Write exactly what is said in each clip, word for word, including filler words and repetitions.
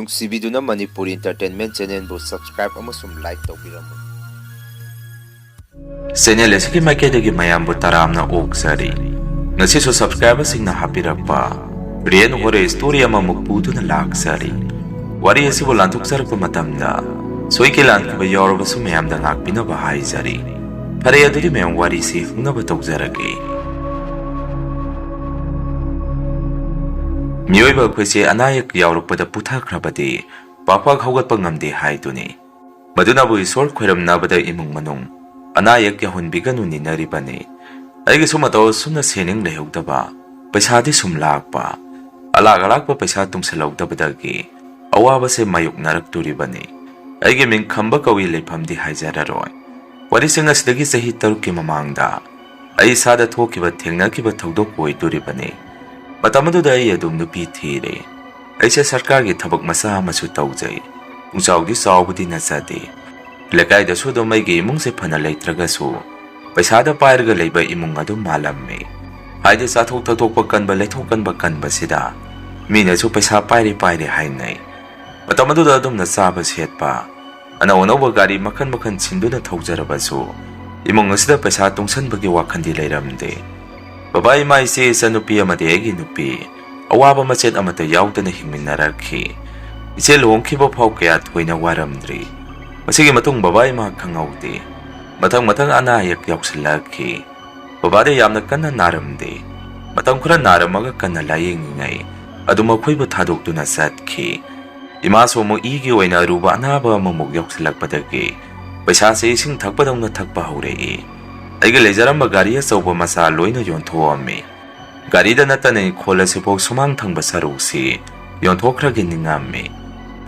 ꯅꯨꯡꯁꯤꯕꯤꯗꯨꯅ Manipur Entertainment Channelꯕꯨ subscribe ꯑꯃꯁꯨꯡ like ꯇꯧꯕꯤꯔꯝꯃꯨ꯫ Channel ꯑꯁꯤꯒꯤ ꯃꯥꯏꯀꯩꯗꯒꯤ ꯃꯌꯥꯝꯕꯨ ꯇꯔꯥꯝꯅ ꯑꯣꯛꯆꯔꯤ꯫ ꯉꯁꯤꯁꯨ subscriberꯁꯤꯡꯅ ꯍꯥꯞꯄꯤꯔꯛꯄ Real Horror Story ꯑꯃꯃꯨꯛ ꯄꯨꯗꯨꯅ ꯂꯥꯛꯆꯔꯤ꯫ ꯋꯥꯔꯤ ꯑꯁꯤꯕꯨ ꯂꯥꯟꯊꯣꯛꯆꯔꯛꯄ ꯃꯇꯝꯗ ꯁꯣꯏꯈꯤ ꯂꯥꯟꯈꯤꯕ ꯌꯥꯎꯔꯕꯁꯨ ꯃꯌꯥꯝꯗ ꯉꯥꯛꯄꯤꯅꯕ ꯍꯥꯏꯖꯔꯤ꯫ ꯐꯔꯦ, ꯑꯗꯨꯗꯤ ꯃꯌꯥꯝ ꯋꯥꯔꯤꯁꯤ ꯍꯧꯅꯕ ꯇꯧꯖꯔꯒꯦ꯫ ꯃꯤꯑꯣꯏꯕ ꯑꯩꯈꯣꯏꯁꯦ ꯑꯅꯥ ꯑꯌꯦꯛ ꯌꯥꯎꯔꯛꯄꯗ ꯄꯨꯊꯈ꯭ꯔꯕꯗꯤ ꯄꯥꯛ ꯄꯥꯛ ꯍꯧꯒꯠꯄ ꯉꯝꯗꯦ ꯍꯥꯏꯗꯨꯅꯤ꯫ ꯃꯗꯨꯅꯕꯨ ꯏꯁꯣꯔ ꯈꯣꯏꯔꯝꯅꯕꯗ ꯏꯃꯨꯡ ꯃꯅꯨꯡ ꯑꯅꯥ ꯑꯌꯦꯛ ꯌꯥꯎꯍꯟꯕꯤꯒꯅꯨ ꯅꯤꯅꯔꯤꯕꯅꯤ꯫ ꯑꯩꯒꯤꯁꯨ ꯃꯇꯧ ꯑꯁꯨꯝꯅ ꯁꯦꯅꯤꯡ ꯂꯩꯍꯧꯗꯕ, ꯄꯩꯁꯥꯗꯤ ꯁꯨꯝ ꯂꯥꯛꯄ, ꯑꯂꯥꯛ ꯑꯂꯥꯛꯄ ꯄꯩꯁꯥ ꯇꯨꯡꯁꯤꯜꯍꯧꯗꯕꯗꯒꯤ ꯑꯋꯥꯕꯁꯦ ꯃꯥꯌꯣꯛꯅꯔꯛꯇꯣꯔꯤꯕꯅꯤ꯫ ꯑꯩꯒꯤ ꯃꯤꯡ ꯈꯝꯕ ꯀꯧꯏ, ꯂꯩꯐꯝꯗꯤ ꯍꯥꯏꯖꯔꯔꯣꯏ꯫ ꯋꯥꯔꯤꯁꯤꯡ ꯑꯁꯤꯗꯒꯤ ꯆꯍꯤ ꯇꯔꯨꯛꯀꯤ ꯃꯃꯥꯡꯗ ꯑꯩ ꯏꯁꯥꯗ ꯊꯣꯛꯈꯤꯕ ꯊꯦꯡꯅꯈꯤꯕ ꯊꯧꯗꯣꯛ ꯑꯣꯏꯗꯣꯔꯤꯕꯅꯤ꯫ ꯃꯇꯝ ꯑꯗꯨꯗ ꯑꯩ ꯑꯗꯨꯝ ꯅꯨꯄꯤ ꯊꯤꯔꯦ꯫ ꯑꯩꯁꯦ ꯁꯔꯀꯥꯔꯒꯤ ꯊꯕꯛ ꯃꯆꯥ ꯑꯃꯁꯨ ꯇꯧꯖꯩ꯫ ꯄꯨꯡꯆꯥꯎꯗꯤ ꯆꯥꯎꯕꯗꯤ ꯅꯠꯆꯗꯦ꯫ ꯂꯩꯀꯥꯏꯗꯁꯨ ꯑꯗꯨꯝ ꯑꯩꯒꯤ ꯏꯃꯨꯡꯁꯦ ꯐꯅ ꯂꯩꯇ꯭ꯔꯒꯁꯨ ꯄꯩꯁꯥꯗ ꯄꯥꯏꯔꯒ ꯂꯩꯕ ꯏꯃꯨꯡ ꯑꯗꯨꯝ ꯃꯥꯜꯂꯝꯃꯤ꯫ ꯍꯥꯏꯗꯤ ꯆꯥꯊꯣꯛ ꯊꯛꯇꯣꯛꯄ ꯀꯟꯕ, ꯂꯩꯊꯣꯛ ꯀꯟꯕ ꯀꯟꯕꯁꯤꯗ ꯃꯤꯅꯁꯨ ꯄꯩꯁꯥ ꯄꯥꯏꯔꯦ ꯄꯥꯏꯔꯦ ꯍꯥꯏꯅꯩ꯫ ꯃꯇꯝ ꯑꯗꯨꯗ ꯑꯗꯨꯝꯅ ꯆꯥꯕ ꯁꯦꯠꯄ, ꯑꯅꯧ ꯑꯅꯧꯕ ꯒꯥꯔꯤ ꯃꯈꯟ ꯃꯈꯟ ꯁꯤꯟꯗꯨꯅ ꯊꯧꯖꯔꯕꯁꯨ ꯏꯃꯨꯡ ꯑꯁꯤꯗ ꯄꯩꯁꯥ ꯇꯨꯡꯁꯟꯕꯒꯤ ꯋꯥꯈꯜꯗꯤ ꯂꯩꯔꯝꯗꯦ꯫ ꯕꯕꯥ, ꯏꯃꯥ, ꯏꯆꯦ, ꯏꯆꯟꯅꯨꯄꯤ ꯑꯃꯗꯤ ꯑꯩꯒꯤ ꯅꯨꯄꯤ ꯑꯋꯥꯕ ꯃꯆꯦꯠ ꯑꯃꯠꯇ ꯌꯥꯎꯗꯅ ꯍꯤꯡꯃꯤꯟꯅꯔꯛꯈꯤ꯫ ꯏꯆꯦ ꯂꯨꯍꯣꯡꯈꯤꯕ ꯐꯥꯎ ꯀꯌꯥ ꯊꯣꯏꯅ ꯋꯥꯔꯝꯗ꯭ꯔꯤ꯫ ꯃꯁꯤꯒꯤ ꯃꯇꯨꯡ ꯕꯕꯥ ꯏꯃꯥ ꯈꯪꯍꯧꯗꯦ꯫ ꯃꯊꯪ ꯃꯊꯪ ꯑꯅꯥ ꯑꯌꯦꯛ ꯌꯥꯎꯁꯤꯜꯂꯛꯈꯤ꯫ ꯕꯕꯥꯗꯤ ꯌꯥꯝꯅ ꯀꯟꯅ ꯅꯥꯔꯝꯗꯦ꯫ ꯃꯇꯝ ꯈꯔ ꯅꯥꯔꯝꯃꯒ ꯀꯟꯅ ꯂꯥꯌꯦꯡꯉꯤꯉꯩ ꯑꯗꯨꯝ ꯑꯩꯈꯣꯏꯕꯨ ꯊꯥꯗꯣꯛꯇꯨꯅ ꯆꯠꯈꯤ꯫ ꯏꯃꯥꯁꯨ ꯑꯃꯨꯛ ꯏꯒꯤ ꯑꯣꯏꯅ ꯑꯔꯨꯕ ꯑꯅꯥꯕ ꯑꯃꯃꯨꯛ ꯌꯥꯎꯁꯤꯜꯂꯛꯄꯗꯒꯤ ꯄꯩꯁꯥꯁꯦ ꯏꯁꯤꯡ ꯊꯛꯄꯗꯧꯅ ꯊꯛꯄ ꯍꯧꯔꯛꯏ꯫ ꯑꯩꯒꯤ ꯂꯩꯖꯔꯝꯕ ꯒꯥꯔꯤ ꯑꯆꯧꯕ ꯃꯆꯥ ꯂꯣꯏꯅ ꯌꯣꯟꯊꯣꯛꯑꯝꯃꯤ꯫ ꯒꯥꯔꯤꯗ ꯅꯠꯇꯅ ꯏꯪꯈꯣꯜ ꯑꯁꯤꯐꯥꯎ ꯁꯨꯃꯥꯡ ꯊꯪꯕ ꯁꯔꯨꯛꯁꯤ ꯌꯣꯟꯊꯣꯛꯈ꯭ꯔꯒꯦ ꯅꯤꯡꯉꯝꯃꯤ꯫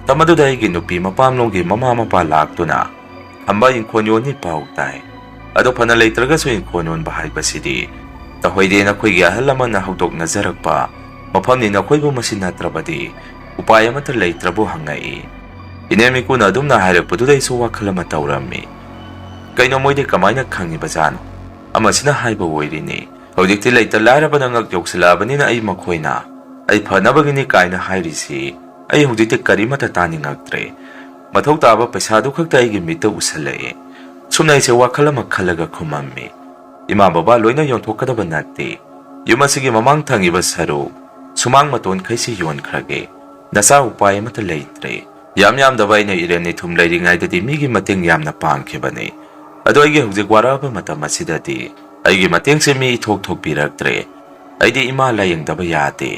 ꯃꯇꯝ ꯑꯗꯨꯗ ꯑꯩꯒꯤ ꯅꯨꯄꯤ ꯃꯄꯥꯝꯂꯣꯝꯒꯤ ꯃꯃꯥ ꯃꯄꯥ ꯂꯥꯛꯇꯨꯅ ꯈꯝꯕ ꯏꯪꯈꯣꯜ ꯌꯣꯟꯅꯤ ꯄꯥꯎ ꯇꯥꯏ꯫ ꯑꯗꯣ ꯐꯅ ꯂꯩꯇ꯭ꯔꯒꯁꯨ ꯏꯪꯈꯣꯜ ꯌꯣꯟꯕ ꯍꯥꯏꯕꯁꯤꯗꯤ ꯇꯧꯍꯩꯗꯦ, ꯅꯈꯣꯏꯒꯤ ꯑꯍꯜ ꯂꯃꯟꯅ ꯍꯧꯗꯣꯛꯅꯖꯔꯛꯄ ꯃꯐꯝꯅꯤ, ꯅꯈꯣꯏꯕꯨ ꯃꯁꯤ ꯅꯠꯇ꯭ꯔꯕꯗꯤ ꯎꯄꯥꯏ ꯑꯃꯠꯇ ꯂꯩꯇ꯭ꯔꯕꯨ ꯍꯪꯉꯛꯏ꯫ ꯏꯅꯦꯝ ꯏꯀꯨꯅ ꯑꯗꯨꯝꯅ ꯍꯥꯏꯔꯛꯄꯗꯨꯗ ꯑꯩꯁꯨ ꯋꯥꯈꯜ ꯑꯃ ꯇꯧꯔꯝꯃꯤ꯫ ꯀꯩꯅꯣ, ꯃꯣꯏꯗꯤ ꯀꯃꯥꯏꯅ ꯈꯪꯉꯤꯕꯖꯥꯠꯅꯣ? ꯑꯃꯁꯤꯅ ꯍꯥꯏꯕ ꯑꯣꯏꯔꯤꯅꯤ꯫ ꯍꯧꯖꯤꯛꯇꯤ ꯂꯩꯇ ꯂꯥꯏꯔꯕꯅ ꯉꯛ ꯌꯧꯁꯤꯜꯂꯛꯑꯕꯅꯤꯅ ꯑꯩ ꯃꯈꯣꯏꯅ ꯑꯩ ꯐꯅꯕꯒꯤꯅꯤ ꯀꯥꯏꯅ ꯍꯥꯏꯔꯤꯁꯤ ꯑꯩ ꯍꯧꯖꯤꯛꯇꯤ ꯀꯔꯤꯃꯠꯇ ꯇꯥꯅꯤꯡꯉꯛꯇ꯭ꯔꯦ꯫ ꯃꯊꯧ ꯇꯥꯕ ꯄꯩꯁꯥꯗꯨ ꯈꯛꯇ ꯑꯩꯒꯤ ꯃꯤꯠꯇ ꯎꯁꯜꯂꯛꯑꯦ꯫ ꯁꯨꯝꯅ ꯑꯩꯁꯦ ꯋꯥꯈꯜ ꯑꯃ ꯈꯜꯂꯒ ꯈꯨꯝꯃꯝꯃꯤ꯫ ꯏꯃꯥ ꯕꯕꯥ ꯂꯣꯏꯅ ꯌꯣꯟꯊꯣꯛꯀꯗꯕ ꯅꯠꯇꯦ꯫ ꯌꯨꯝ ꯑꯁꯤꯒꯤ ꯃꯃꯥꯡ ꯊꯪꯉꯤꯕ ꯁꯔꯨꯛ, ꯁꯨꯃꯥꯡ ꯃꯇꯣꯟꯈꯩꯁꯤ ꯌꯣꯟꯈ꯭ꯔꯒꯦ꯫ ꯅꯆꯥ ꯎꯄꯥꯏ ꯑꯃꯠꯇ ꯂꯩꯇ꯭ꯔꯦ꯫ ꯌꯥꯝ ꯌꯥꯝꯗꯕ ꯑꯩꯅ ꯏꯔꯦꯟ ꯏꯊꯨꯝ ꯂꯩꯔꯤꯉꯩꯗꯗꯤ ꯃꯤꯒꯤ ꯃꯇꯦꯡ ꯌꯥꯝꯅ ꯄꯥꯡꯈꯤꯕꯅꯤ꯫ ꯑꯗꯣ ꯑꯩꯒꯤ ꯍꯧꯖꯤꯛ ꯋꯥꯔꯛꯑꯕ ꯃꯇꯝ ꯑꯁꯤꯗꯗꯤ ꯑꯩꯒꯤ ꯃꯇꯦꯡꯁꯦ ꯃꯤ ꯏꯊꯣꯛ ꯊꯣꯛꯄꯤꯔꯛꯇ꯭ꯔꯦ꯫ ꯑꯩꯗꯤ ꯏꯃꯥ ꯂꯥꯌꯦꯡꯗꯕ ꯌꯥꯗꯦ꯫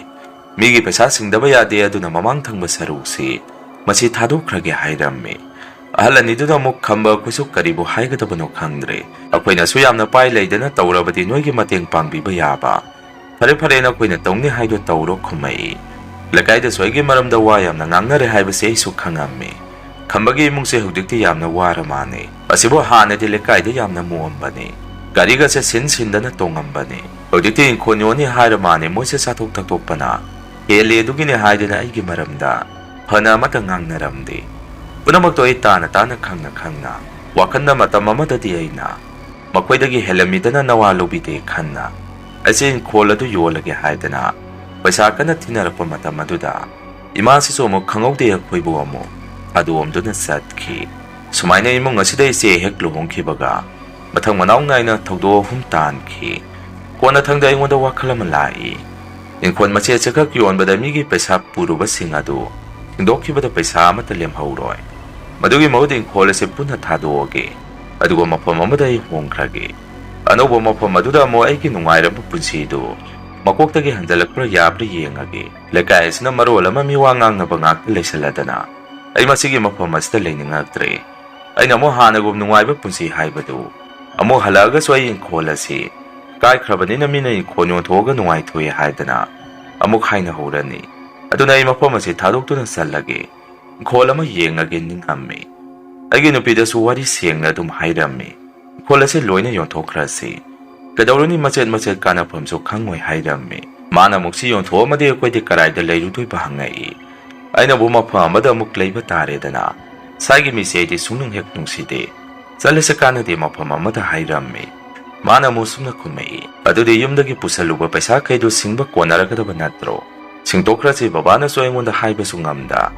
ꯃꯤꯒꯤ ꯄꯩꯁꯥ ꯁꯤꯡꯗꯕ ꯌꯥꯗꯦ, ꯑꯗꯨꯅ ꯃꯃꯥꯡ ꯊꯪꯕ ꯁꯔꯨꯛꯁꯤ ꯃꯁꯤ ꯊꯥꯗꯣꯛꯈ꯭ꯔꯒꯦ ꯍꯥꯏꯔꯝꯃꯤ꯫ ꯑꯍꯜ ꯑꯅꯤꯗꯨꯗ ꯑꯃꯨꯛ ꯈꯝꯕ ꯑꯩꯈꯣꯏꯁꯨ ꯀꯔꯤꯕꯨ ꯍꯥꯏꯒꯗꯕꯅꯣ ꯈꯪꯗ꯭ꯔꯦ꯫ ꯑꯩꯈꯣꯏꯅꯁꯨ ꯌꯥꯝꯅ ꯄꯥꯏ ꯂꯩꯗꯅ ꯇꯧꯔꯕꯗꯤ ꯅꯣꯏꯒꯤ ꯃꯇꯦꯡ ꯄꯥꯡꯕꯤꯕ ꯌꯥꯕ꯫ "ꯐꯔꯦ ꯐꯔꯦ, ꯅꯈꯣꯏꯅ ꯇꯧꯅꯤ ꯍꯥꯏꯗꯣ ꯇꯧꯔꯣ" ꯈꯨꯝꯃꯛꯏ꯫ ꯂꯩꯀꯥꯏꯗꯁꯨ ꯑꯩꯒꯤ ꯃꯔꯝꯗ ꯋꯥ ꯌꯥꯝꯅ ꯉꯥꯡꯅꯔꯦ ꯍꯥꯏꯕꯁꯤ ꯑꯩꯁꯨ ꯈꯪꯉꯝꯃꯤ꯫ ꯈꯝꯕꯒꯤ ꯏꯃꯨꯡꯁꯦ ꯍꯧꯖꯤꯛꯇꯤ ꯌꯥꯝꯅ ꯋꯥꯔ ꯃꯥꯅꯤ꯫ ꯃꯁꯤꯕꯨ ꯍꯥꯟꯅꯗꯤ ꯂꯩꯀꯥꯏꯗ ꯌꯥꯝꯅ ꯃꯣꯑꯝꯕꯅꯤ꯫ ꯒꯥꯔꯤꯒꯁꯦ ꯁꯤꯟ ꯁꯤꯟꯗꯅ ꯇꯣꯡꯉꯝꯕꯅꯤ꯫ ꯍꯧꯖꯤꯛꯇꯤ ꯏꯪꯈꯣꯜ ꯌꯣꯟꯅꯤ ꯍꯥꯏꯔ ꯃꯥꯅꯤ꯫ ꯃꯣꯏꯁꯦ ꯆꯥꯊꯣꯛ ꯊꯛꯇꯣꯛꯄꯅ ꯍꯦꯜꯂꯦ, ꯑꯗꯨꯒꯤꯅꯦ ꯍꯥꯏꯗꯅ ꯑꯩꯒꯤ ꯃꯔꯝꯗ ꯐꯅ ꯑꯃꯠꯇ ꯉꯥꯡꯅꯔꯝꯗꯦ꯫ ꯄꯨꯝꯅꯃꯛꯇꯣ ꯑꯩ ꯇꯥꯅ ꯇꯥꯅ ꯈꯪꯅ ꯈꯪꯅ, ꯋꯥꯈꯜꯗ ꯃꯇꯝ ꯑꯃꯗꯗꯤ ꯑꯩꯅ ꯃꯈꯣꯏꯗꯒꯤ ꯍꯦꯜꯂꯝꯃꯤꯗꯅ ꯅꯋꯥ ꯂꯧꯕꯤꯗꯦ ꯈꯟꯅ ꯑꯩꯁꯦ ꯏꯪꯈꯣꯜ ꯑꯗꯨ ꯌꯣꯜꯂꯒꯦ ꯍꯥꯏꯗꯅ ꯄꯩꯁꯥ ꯀꯟꯅ ꯊꯤꯅꯔꯛꯄ ꯃꯇꯝ ꯑꯗꯨꯗ ꯏꯃꯥꯁꯤꯁꯨ ꯑꯃꯨꯛ ꯈꯪꯍꯧꯗꯦ ꯑꯩꯈꯣꯏꯕꯨ ꯑꯃꯨꯛ ꯊꯥꯗꯣꯛꯑꯝꯗꯨꯅ ꯆꯠꯈꯤ꯫ ꯁꯨꯃꯥꯏꯅ ꯏꯃꯨꯡ ꯑꯁꯤꯗ ꯏꯆꯦ ꯍꯦꯛ ꯂꯨꯍꯣꯡꯈꯤꯕꯒ ꯃꯊꯪ ꯃꯅꯥꯎ ꯅꯥꯏꯅ ꯊꯧꯗꯣꯛ ꯑꯍꯨꯝ ꯇꯥꯟꯈꯤ꯫ ꯀꯣꯟꯅꯊꯪꯗ ꯑꯩꯉꯣꯟꯗ ꯋꯥꯈꯜ ꯑꯃ ꯂꯥꯛꯏ꯫ ꯏꯪꯈꯣꯜ ꯃꯆꯦꯠ ꯑꯆꯦꯠꯈꯛ ꯌꯣꯟꯕꯗ ꯃꯤꯒꯤ ꯄꯩꯁꯥ ꯄꯨꯔꯨꯕꯁꯤꯡ ꯑꯗꯨ ꯁꯤꯟꯗꯣꯛꯈꯤꯕꯗ ꯄꯩꯁꯥ ꯑꯃꯠꯇ ꯂꯦꯝꯍꯧꯔꯣꯏ꯫ ꯃꯗꯨꯒꯤ ꯃꯍꯨꯠ ꯏꯪꯈꯣꯜ ꯑꯁꯤ ꯄꯨꯟꯅ ꯊꯥꯗꯣꯛꯑꯒꯦ, ꯑꯗꯨꯒ ꯃꯐꯝ ꯑꯃꯗ ꯑꯩ ꯍꯣꯡꯈ꯭ꯔꯒꯦ꯫ ꯑꯅꯧꯕ ꯃꯐꯝ ꯑꯗꯨꯗ ꯑꯃꯨꯛ ꯑꯩꯒꯤ ꯅꯨꯡꯉꯥꯏꯔꯕ ꯄꯨꯟꯁꯤꯗꯨ ꯃꯀꯣꯛꯇꯒꯤ ꯍꯟꯖꯤꯜꯂꯛꯄ꯭ꯔꯥ ꯌꯥꯕ꯭ꯔꯥ ꯌꯦꯡꯉꯒꯦ꯫ ꯂꯩꯀꯥꯏ ꯑꯁꯤꯅ ꯃꯔꯣꯜ ꯑꯃ ꯃꯤꯋꯥ ꯉꯥꯡꯅꯕ ꯉꯥꯛꯇ ꯂꯩꯁꯜꯂꯗꯅ ꯑꯩ ꯃꯁꯤꯒꯤ ꯃꯐꯝ ꯑꯁꯤꯗ ꯂꯩꯅꯤꯡꯉꯛꯇ꯭ꯔꯦ꯫ ꯑꯩꯅ ꯑꯃꯨꯛ ꯍꯥꯟꯅꯒꯨꯝ ꯅꯨꯡꯉꯥꯏꯕ ꯄꯨꯟꯁꯤ ꯍꯥꯏꯕꯗꯨ ꯑꯃꯨꯛ ꯍꯜꯂꯛꯑꯒꯁꯨ ꯑꯩ ꯏꯪꯈꯣꯜ ꯑꯁꯤ ꯀꯥꯏꯈ꯭ꯔꯕꯅꯤꯅ ꯃꯤꯅ ꯏꯪꯈꯣꯜ ꯌꯣꯟꯊꯣꯛꯑꯒ ꯅꯨꯡꯉꯥꯏꯊꯣꯛꯑꯦ ꯍꯥꯏꯗꯅ ꯑꯃꯨꯛ ꯍꯥꯏꯅꯍꯧꯔꯅꯤ꯫ ꯑꯗꯨꯅ ꯑꯩ ꯃꯐꯝ ꯑꯁꯤ ꯊꯥꯗꯣꯛꯇꯨꯅ ꯆꯠꯂꯒꯦ꯫ ꯏꯪꯈꯣꯜ ꯑꯃ ꯌꯦꯡꯉꯒꯦ ꯅꯤꯡꯉꯝꯃꯤ꯫ ꯑꯩꯒꯤ ꯅꯨꯄꯤꯗꯁꯨ ꯋꯥꯔꯤ ꯁꯦꯡꯅ ꯑꯗꯨꯝ ꯍꯥꯏꯔꯝꯃꯤ꯫ ꯏꯪꯈꯣꯜ ꯑꯁꯤ ꯂꯣꯏꯅ ꯌꯣꯟꯊꯣꯛꯈ꯭ꯔꯁꯤ꯫ ꯀꯩꯗꯧꯔꯨꯅꯤ, ꯃꯆꯦꯠ ꯃꯆꯦꯠ ꯀꯥꯟꯅꯐꯝꯁꯨ ꯈꯪꯉꯣꯏ ꯍꯥꯏꯔꯝꯃꯤ꯫ ꯃꯥꯅ ꯑꯃꯨꯛ ꯁꯤ ꯌꯣꯟꯊꯣꯛꯑꯝꯃꯗꯤ ꯑꯩꯈꯣꯏꯗꯤ ꯀꯔꯥꯏꯗ ꯂꯩꯔꯨꯗꯣꯏꯕ ꯍꯪꯉꯛꯏ꯫ ꯑꯩꯅꯕꯨ ꯃꯐꯝ ꯑꯃꯗ ꯑꯃꯨꯛ ꯂꯩꯕ ꯇꯥꯔꯦꯗꯅ꯫ ꯁ꯭ꯋꯥꯏꯒꯤ ꯃꯤꯁꯦ ꯑꯩꯗꯤ ꯁꯨꯡꯅꯨꯡ ꯍꯦꯛ ꯅꯨꯡꯁꯤꯗꯦ꯫ ꯆꯠꯂꯁꯦ ꯀꯥꯟꯅꯗꯦ ꯃꯐꯝ ꯑꯃꯗ ꯍꯥꯏꯔꯝꯃꯤ꯫ ꯃꯥꯅ ꯑꯃꯨꯛ ꯁꯨꯝꯅ ꯈꯨꯝꯃꯛꯏ, "ꯑꯗꯨꯗꯤ ꯌꯨꯝꯗꯒꯤ ꯄꯨꯁꯜꯂꯨꯕ ꯄꯩꯁꯥꯈꯩꯗꯨ ꯁꯤꯡꯕ ꯀꯣꯟꯅꯔꯒꯗꯕ ꯅꯠꯇ꯭ꯔꯣ? ꯁꯤꯡꯇꯣꯛꯈ꯭ꯔꯁꯤ ꯕꯕꯥꯅꯁꯨ ꯑꯩꯉꯣꯟꯗ ꯍꯥꯏꯕꯁꯨ ꯉꯝꯗ,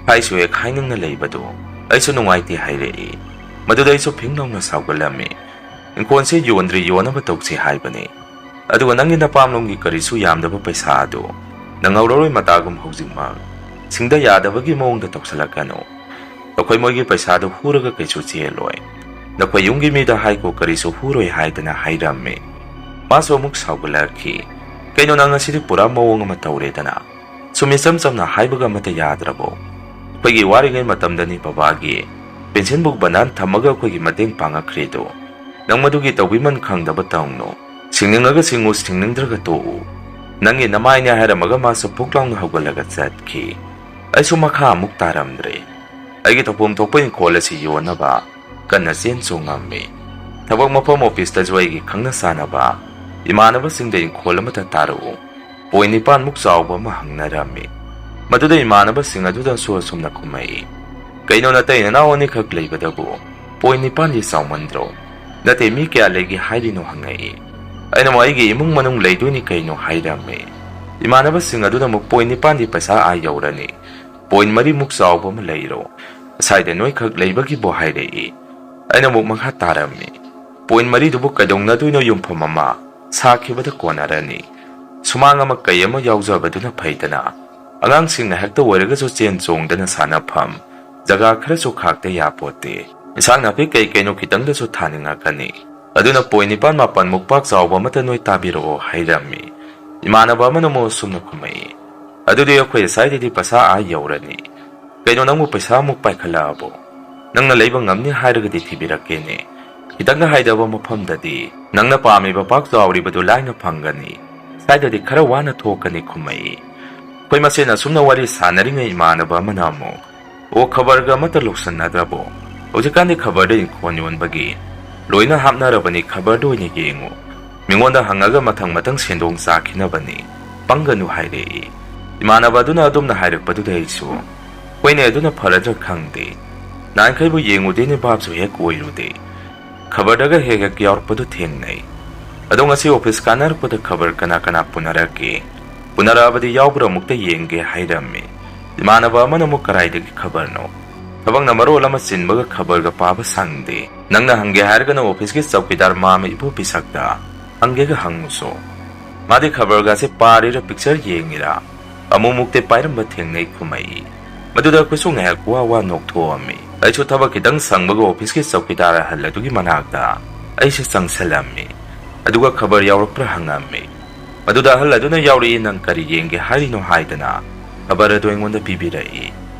ꯍꯥꯏꯁꯨ ꯍꯦꯛ ꯍꯥꯏꯅꯤꯡꯅ ꯂꯩꯕꯗꯨ ꯑꯩꯁꯨ ꯅꯨꯡꯉꯥꯏꯇꯦ ꯍꯥꯏꯔꯛꯏ꯫ ꯃꯗꯨꯗ ꯑꯩꯁꯨ ꯐꯤꯡ ꯂꯥꯎꯅ ꯁꯥꯎꯒꯠꯂꯝꯃꯤ꯫ ꯏꯪꯈꯣꯜꯁꯤ ꯌꯣꯟꯗ꯭ꯔꯤ, ꯌꯣꯟꯅꯕ ꯇꯧꯁꯤ ꯍꯥꯏꯕꯅꯤ꯫ ꯑꯗꯨꯒ ꯅꯪꯒꯤ ꯅꯄꯥꯝꯂꯣꯝꯒꯤ ꯀꯔꯤꯁꯨ ꯌꯥꯝꯗꯕ ꯄꯩꯁꯥ ꯑꯗꯨ ꯅꯪꯍꯧꯔꯔꯣꯏ ꯃꯇꯥꯒꯨꯝ ꯍꯧꯖꯤꯛꯃꯛ꯫ ꯁꯤꯡꯗ ꯌꯥꯗꯕꯒꯤ ꯃꯑꯣꯡꯗ ꯇꯧꯁꯜꯂꯛꯀꯅꯨ꯫ ꯑꯩꯈꯣꯏ ꯃꯣꯏꯒꯤ ꯄꯩꯁꯥꯗꯨ ꯍꯨꯔꯒ ꯀꯩꯁꯨ ꯆꯦꯜꯂꯣꯏ꯫ ꯅꯈꯣꯏ ꯌꯨꯝꯒꯤ ꯃꯤꯗ ꯍꯥꯏꯀꯣ ꯀꯔꯤꯁꯨ ꯍꯨꯔꯣꯏ ꯍꯥꯏꯗꯅ ꯍꯥꯏꯔꯝꯃꯤ꯫ ꯃꯥꯁꯨ ꯑꯃꯨꯛ ꯁꯥꯎꯒꯠꯂꯛꯈꯤ꯫ ꯀꯩꯅꯣ ꯅꯪ ꯉꯁꯤꯗꯤ ꯄꯨꯔꯥ ꯃꯑꯣꯡ ꯑꯃ ꯇꯧꯔꯦꯗꯅ꯫ ꯁꯨꯝ ꯏꯆꯝ ꯆꯝꯅ ꯍꯥꯏꯕꯒ ꯑꯃꯠꯇ ꯌꯥꯗ꯭ꯔꯕꯣ? ꯑꯩꯈꯣꯏꯒꯤ ꯋꯥꯔꯤꯉꯩ ꯃꯇꯝꯗꯅꯤ ꯕꯕꯥꯒꯤ ꯄꯦꯟꯁꯤꯟ ꯕꯨꯛ ꯕꯅꯥꯟ ꯊꯝꯃꯒ ꯑꯩꯈꯣꯏꯒꯤ ꯃꯇꯦꯡ ꯄꯥꯡꯉꯛꯈ꯭ꯔꯤꯗꯣ꯫ ꯅꯪ ꯃꯗꯨꯒꯤ ꯇꯧꯕꯤꯃꯟ ꯈꯪꯗꯕ ꯇꯧꯅꯨ꯫ ꯁꯤꯡꯅꯤꯡꯉꯒ ꯁꯤꯡꯉꯨ, ꯁꯤꯡꯅꯤꯡꯗ꯭ꯔꯒ ꯇꯣꯛꯎ꯫ ꯅꯪꯒꯤ ꯅꯃꯥꯏꯅꯦ ꯍꯥꯏꯔꯝꯃꯒ ꯃꯥꯁꯨ ꯄꯨꯛ ꯂꯥꯎꯅ ꯍꯧꯒꯠꯂꯒ ꯆꯠꯈꯤ꯫ ꯑꯩꯁꯨ ꯃꯈꯥ ꯑꯃꯨꯛ ꯇꯥꯔꯝꯗ꯭ꯔꯦ꯫ ꯑꯩꯒꯤ ꯊꯧꯐꯝ ꯊꯣꯛꯄ ꯏꯪꯈꯣꯜ ꯑꯁꯤ ꯌꯣꯟꯅꯕ ꯀꯟꯅ ꯆꯦꯟ ꯆꯣꯡꯉꯝꯃꯤ꯫ ꯊꯕꯛ ꯃꯐꯝ ꯑꯣꯐꯤꯁꯇꯁꯨ ꯑꯩꯒꯤ ꯈꯪꯅ ꯆꯥꯅꯕ ꯏꯃꯥꯟꯅꯕꯁꯤꯡꯗ ꯏꯪꯈꯣꯜ ꯑꯃꯇ ꯇꯥꯔꯛꯎ, ꯄꯣꯏꯟ ꯅꯤꯄꯥꯟꯃꯨꯛ ꯆꯥꯎꯕ ꯑꯃ ꯍꯪꯅꯔꯝꯃꯤ꯫ ꯃꯗꯨꯗ ꯏꯃꯥꯟꯅꯕꯁꯤꯡ ꯑꯗꯨꯗꯁꯨ ꯑꯁꯨꯝꯅ ꯈꯨꯝꯃꯛꯏ, "ꯀꯩꯅꯣ ꯅꯇꯩ ꯅꯅꯥꯎ ꯑꯅꯤꯈꯛ ꯂꯩꯕꯗꯕꯨ ꯄꯣꯏꯟ ꯅꯤꯄꯥꯟꯗꯤ ꯆꯥꯎꯃꯟꯗ꯭ꯔꯣ? ꯅꯠꯇꯦ, ꯃꯤ ꯀꯌꯥ ꯂꯩꯒꯦ ꯍꯥꯏꯔꯤꯅꯣ?" ꯍꯪꯉꯛꯏ꯫ ꯑꯩꯅ ꯑꯃꯨꯛ, "ꯑꯩꯒꯤ ꯏꯃꯨꯡ ꯃꯅꯨꯡ ꯂꯩꯗꯣꯏꯅꯤ ꯀꯩꯅꯣ" ꯍꯥꯏꯔꯝꯃꯤ꯫ ꯏꯃꯥꯟꯅꯕꯁꯤꯡ ꯑꯗꯨꯅ ꯑꯃꯨꯛ, "ꯄꯣꯏꯟ ꯅꯤꯄꯥꯟꯗꯤ ꯄꯩꯁꯥ ꯑꯥ ꯌꯧꯔꯅꯤ, ꯄꯣꯏꯟ ꯃꯔꯤꯃꯨꯛ ꯆꯥꯎꯕ ꯑꯃ ꯂꯩꯔꯣ, ꯁ꯭ꯋꯥꯏꯗ ꯅꯣꯏꯈꯛ ꯂꯩꯕꯒꯤꯕꯨ" ꯍꯥꯏꯔꯛꯏ꯫ ꯑꯩꯅ ꯑꯃꯨꯛ ꯃꯈꯥ ꯇꯥꯔꯝꯃꯤ, "ꯄꯣꯏꯟ ꯃꯔꯤꯗꯨꯕꯨ ꯀꯩꯗꯧꯅꯗꯣꯏꯅꯣ? ꯌꯨꯝꯐꯝ ꯑꯃ ꯁꯥꯈꯤꯕꯗ ꯀꯣꯟꯅꯔꯅꯤ꯫ ꯁꯨꯃꯥꯡ ꯑꯃ ꯀꯩ ꯑꯃ ꯌꯥꯎꯖꯕꯗꯨꯅ ꯐꯩꯗꯅ꯫ ꯑꯉꯥꯡꯁꯤꯡꯅ ꯍꯦꯛꯇ ꯑꯣꯏꯔꯒꯁꯨ ꯆꯦꯟ ꯆꯣꯡꯗꯅ ꯁꯥꯟꯅꯐꯝ ꯖꯒꯥ ꯈꯔꯁꯨ ꯈꯥꯛꯇ ꯌꯥꯄꯣꯠꯇꯦ꯫ ꯏꯟꯁꯥꯡ ꯅꯥꯄꯤ ꯀꯩ ꯀꯩꯅꯣ ꯈꯤꯇꯪꯗꯁꯨ ꯊꯥꯅꯤꯡꯉꯛꯀꯅꯤ꯫ ꯑꯗꯨꯅ ꯄꯣꯏꯟ ꯅꯤꯄꯥꯟ ꯃꯥꯄꯟꯃꯨꯛ ꯄꯥꯛ ꯆꯥꯎꯕ ꯑꯃꯇ ꯅꯣꯏ ꯇꯥꯕꯤꯔꯛꯑꯣ" ꯍꯥꯏꯔꯝꯃꯤ꯫ ꯏꯃꯥꯟꯅꯕ ꯑꯃꯅ ꯑꯃꯨꯛ ꯑꯁꯨꯝꯅ ꯈꯨꯝꯃꯛꯏ, "ꯑꯗꯨꯗꯤ ꯑꯩꯈꯣꯏ ꯁ꯭ꯋꯥꯏꯗꯗꯤ ꯄꯩꯁꯥ ꯑꯥ ꯌꯧꯔꯅꯤ꯫ ꯀꯩꯅꯣ ꯅꯪꯕꯨ ꯄꯩꯁꯥ ꯑꯃꯨꯛ ꯄꯥꯏꯈꯠꯂꯛꯑꯕꯣ? ꯅꯪꯅ ꯂꯩꯕ ꯉꯝꯅꯤ ꯍꯥꯏꯔꯒꯗꯤ ꯊꯤꯕꯤꯔꯛꯀꯦꯅꯦ꯫ ꯈꯤꯇꯪꯒ ꯍꯥꯏꯗꯕ ꯃꯐꯝꯗꯗꯤ ꯅꯪꯅ ꯄꯥꯝꯃꯤꯕ ꯄꯥꯛ ꯆꯥꯎꯔꯤꯕꯗꯨ ꯂꯥꯏꯅ ꯐꯪꯒꯅꯤ꯫ ꯁ꯭ꯋꯥꯏꯗꯗꯤ ꯈꯔ ꯋꯥꯅ ꯊꯣꯛꯀꯅꯤ" ꯈꯨꯝꯃꯛꯏ꯫ ꯑꯩꯈꯣꯏ ꯃꯁꯦꯟ ꯑꯁꯨꯝꯅ ꯋꯥꯔꯤ ꯁꯥꯟꯅꯔꯤꯉꯩ ꯏꯃꯥꯟꯅꯕ ꯑꯃꯅ ꯑꯃꯨꯛ, "ꯑꯣ, ꯈꯕꯔꯒ ꯑꯃꯠꯇ ꯂꯣꯏꯁꯟꯅꯗ꯭ꯔꯕꯣ? ꯍꯧꯖꯤꯛꯀꯥꯟꯗꯤ ꯈꯕꯔꯗ ꯏꯪꯈꯣꯜ ꯌꯣꯟꯕꯒꯤ ꯂꯣꯏꯅ ꯍꯥꯞꯅꯔꯕꯅꯤ, ꯈꯕꯔꯗ ꯑꯣꯏꯅ ꯌꯦꯡꯉꯨ꯫ ꯃꯤꯉꯣꯟꯗ ꯍꯪꯉꯒ ꯃꯊꯪ ꯃꯊꯪ ꯁꯦꯟꯗꯣꯡ ꯆꯥꯈꯤꯅꯕꯅꯤ꯫ ꯄꯪꯒꯅꯨ" ꯍꯥꯏꯔꯛꯏ꯫ ꯏꯃꯥꯟꯅꯕ ꯑꯗꯨꯅ ꯑꯗꯨꯝꯅ ꯍꯥꯏꯔꯛꯄꯗꯨꯗ ꯑꯩꯁꯨ, "ꯍꯣꯏꯅꯦ, ꯑꯗꯨꯅ ꯐꯔꯗ꯭ꯔꯥ ꯈꯪꯗꯦ꯫ ꯅꯍꯥꯟꯈꯩꯕꯨ ꯌꯦꯡꯉꯨꯗꯦꯅꯦ, ꯚꯥꯞꯁꯨ ꯍꯦꯛ ꯑꯣꯏꯔꯨꯗꯦ꯫ ꯈꯕꯔꯗꯒ ꯍꯦꯛ ꯍꯦꯛ ꯌꯥꯎꯔꯛꯄꯗꯨ ꯊꯦꯡꯅꯩ꯫ ꯑꯗꯣ ꯉꯁꯤ ꯑꯣꯐꯤꯁ ꯀꯥꯟꯅꯔꯛꯄꯗ ꯈꯕꯔ ꯀꯅꯥ ꯀꯅꯥ ꯄꯨꯅꯔꯛꯀꯦ?" ꯎꯅꯔꯛꯑꯕꯗꯤ ꯌꯥꯎꯕ꯭ꯔꯥ ꯑꯃꯨꯛꯇ ꯌꯦꯡꯒꯦ ꯍꯥꯏꯔꯝꯃꯤ꯫ ꯏꯃꯥꯟꯅꯕ ꯑꯃꯅ ꯑꯃꯨꯛ ꯀꯔꯥꯏꯗꯒꯤ ꯈꯕꯔꯅꯣ? ꯊꯕꯛꯅ ꯃꯔꯣꯜ ꯑꯃ ꯆꯤꯟꯕꯒ ꯈꯕꯔꯒ ꯄꯥꯕ ꯁꯪꯗꯦ꯫ ꯅꯪꯅ ꯍꯪꯒꯦ ꯍꯥꯏꯔꯒꯅ ꯑꯣꯐꯤꯁꯀꯤ ꯆꯧꯀꯤꯗꯥꯔ ꯃꯥꯝꯃ ꯏꯕꯣ ꯄꯤꯁꯛꯇ ꯍꯪꯒꯦꯒ ꯍꯪꯉꯨꯁꯣ꯫ ꯃꯥꯗꯤ ꯈꯕꯔꯒꯁꯦ ꯄꯥꯔꯤꯔ ꯄꯤꯛꯆꯔ ꯌꯦꯡꯉꯤꯔ ꯑꯃꯨꯛꯃꯨꯛꯇꯤ ꯄꯥꯏꯔꯝꯕ ꯊꯦꯡꯅꯩ ꯈꯨꯝꯃꯛꯏ꯫ ꯃꯗꯨꯗ ꯑꯩꯈꯣꯏꯁꯨ ꯉꯥꯏꯍꯥꯛ ꯋꯥ ꯋꯥ ꯅꯣꯛꯊꯣꯛꯑꯝꯃꯤ꯫ ꯑꯩꯁꯨ ꯊꯕꯛ ꯈꯤꯇꯪ ꯁꯪꯕꯒ ꯑꯣꯐꯤꯁꯀꯤ ꯆꯧꯀꯤꯗꯥꯔ ꯑꯍꯜ ꯑꯗꯨꯒꯤ ꯃꯅꯥꯛꯇ ꯑꯩꯁꯦ ꯆꯪꯁꯜꯂꯝꯃꯤ꯫ ꯑꯗꯨꯒ ꯈꯕꯔ ꯌꯥꯎꯔꯛꯄ꯭ꯔꯥ ꯍꯪꯉꯝꯃꯤ꯫ ꯃꯗꯨꯗ ꯑꯍꯜ ꯑꯗꯨꯅ "ꯌꯥꯎꯔꯛꯏ, ꯅꯪ ꯀꯔꯤ ꯌꯦꯡꯒꯦ ꯍꯥꯏꯔꯤꯅꯣ?" ꯍꯥꯏꯗꯅ ꯈꯕꯔ ꯑꯗꯨ ꯑꯩꯉꯣꯟꯗ ꯄꯤꯕꯤꯔꯛꯏ꯫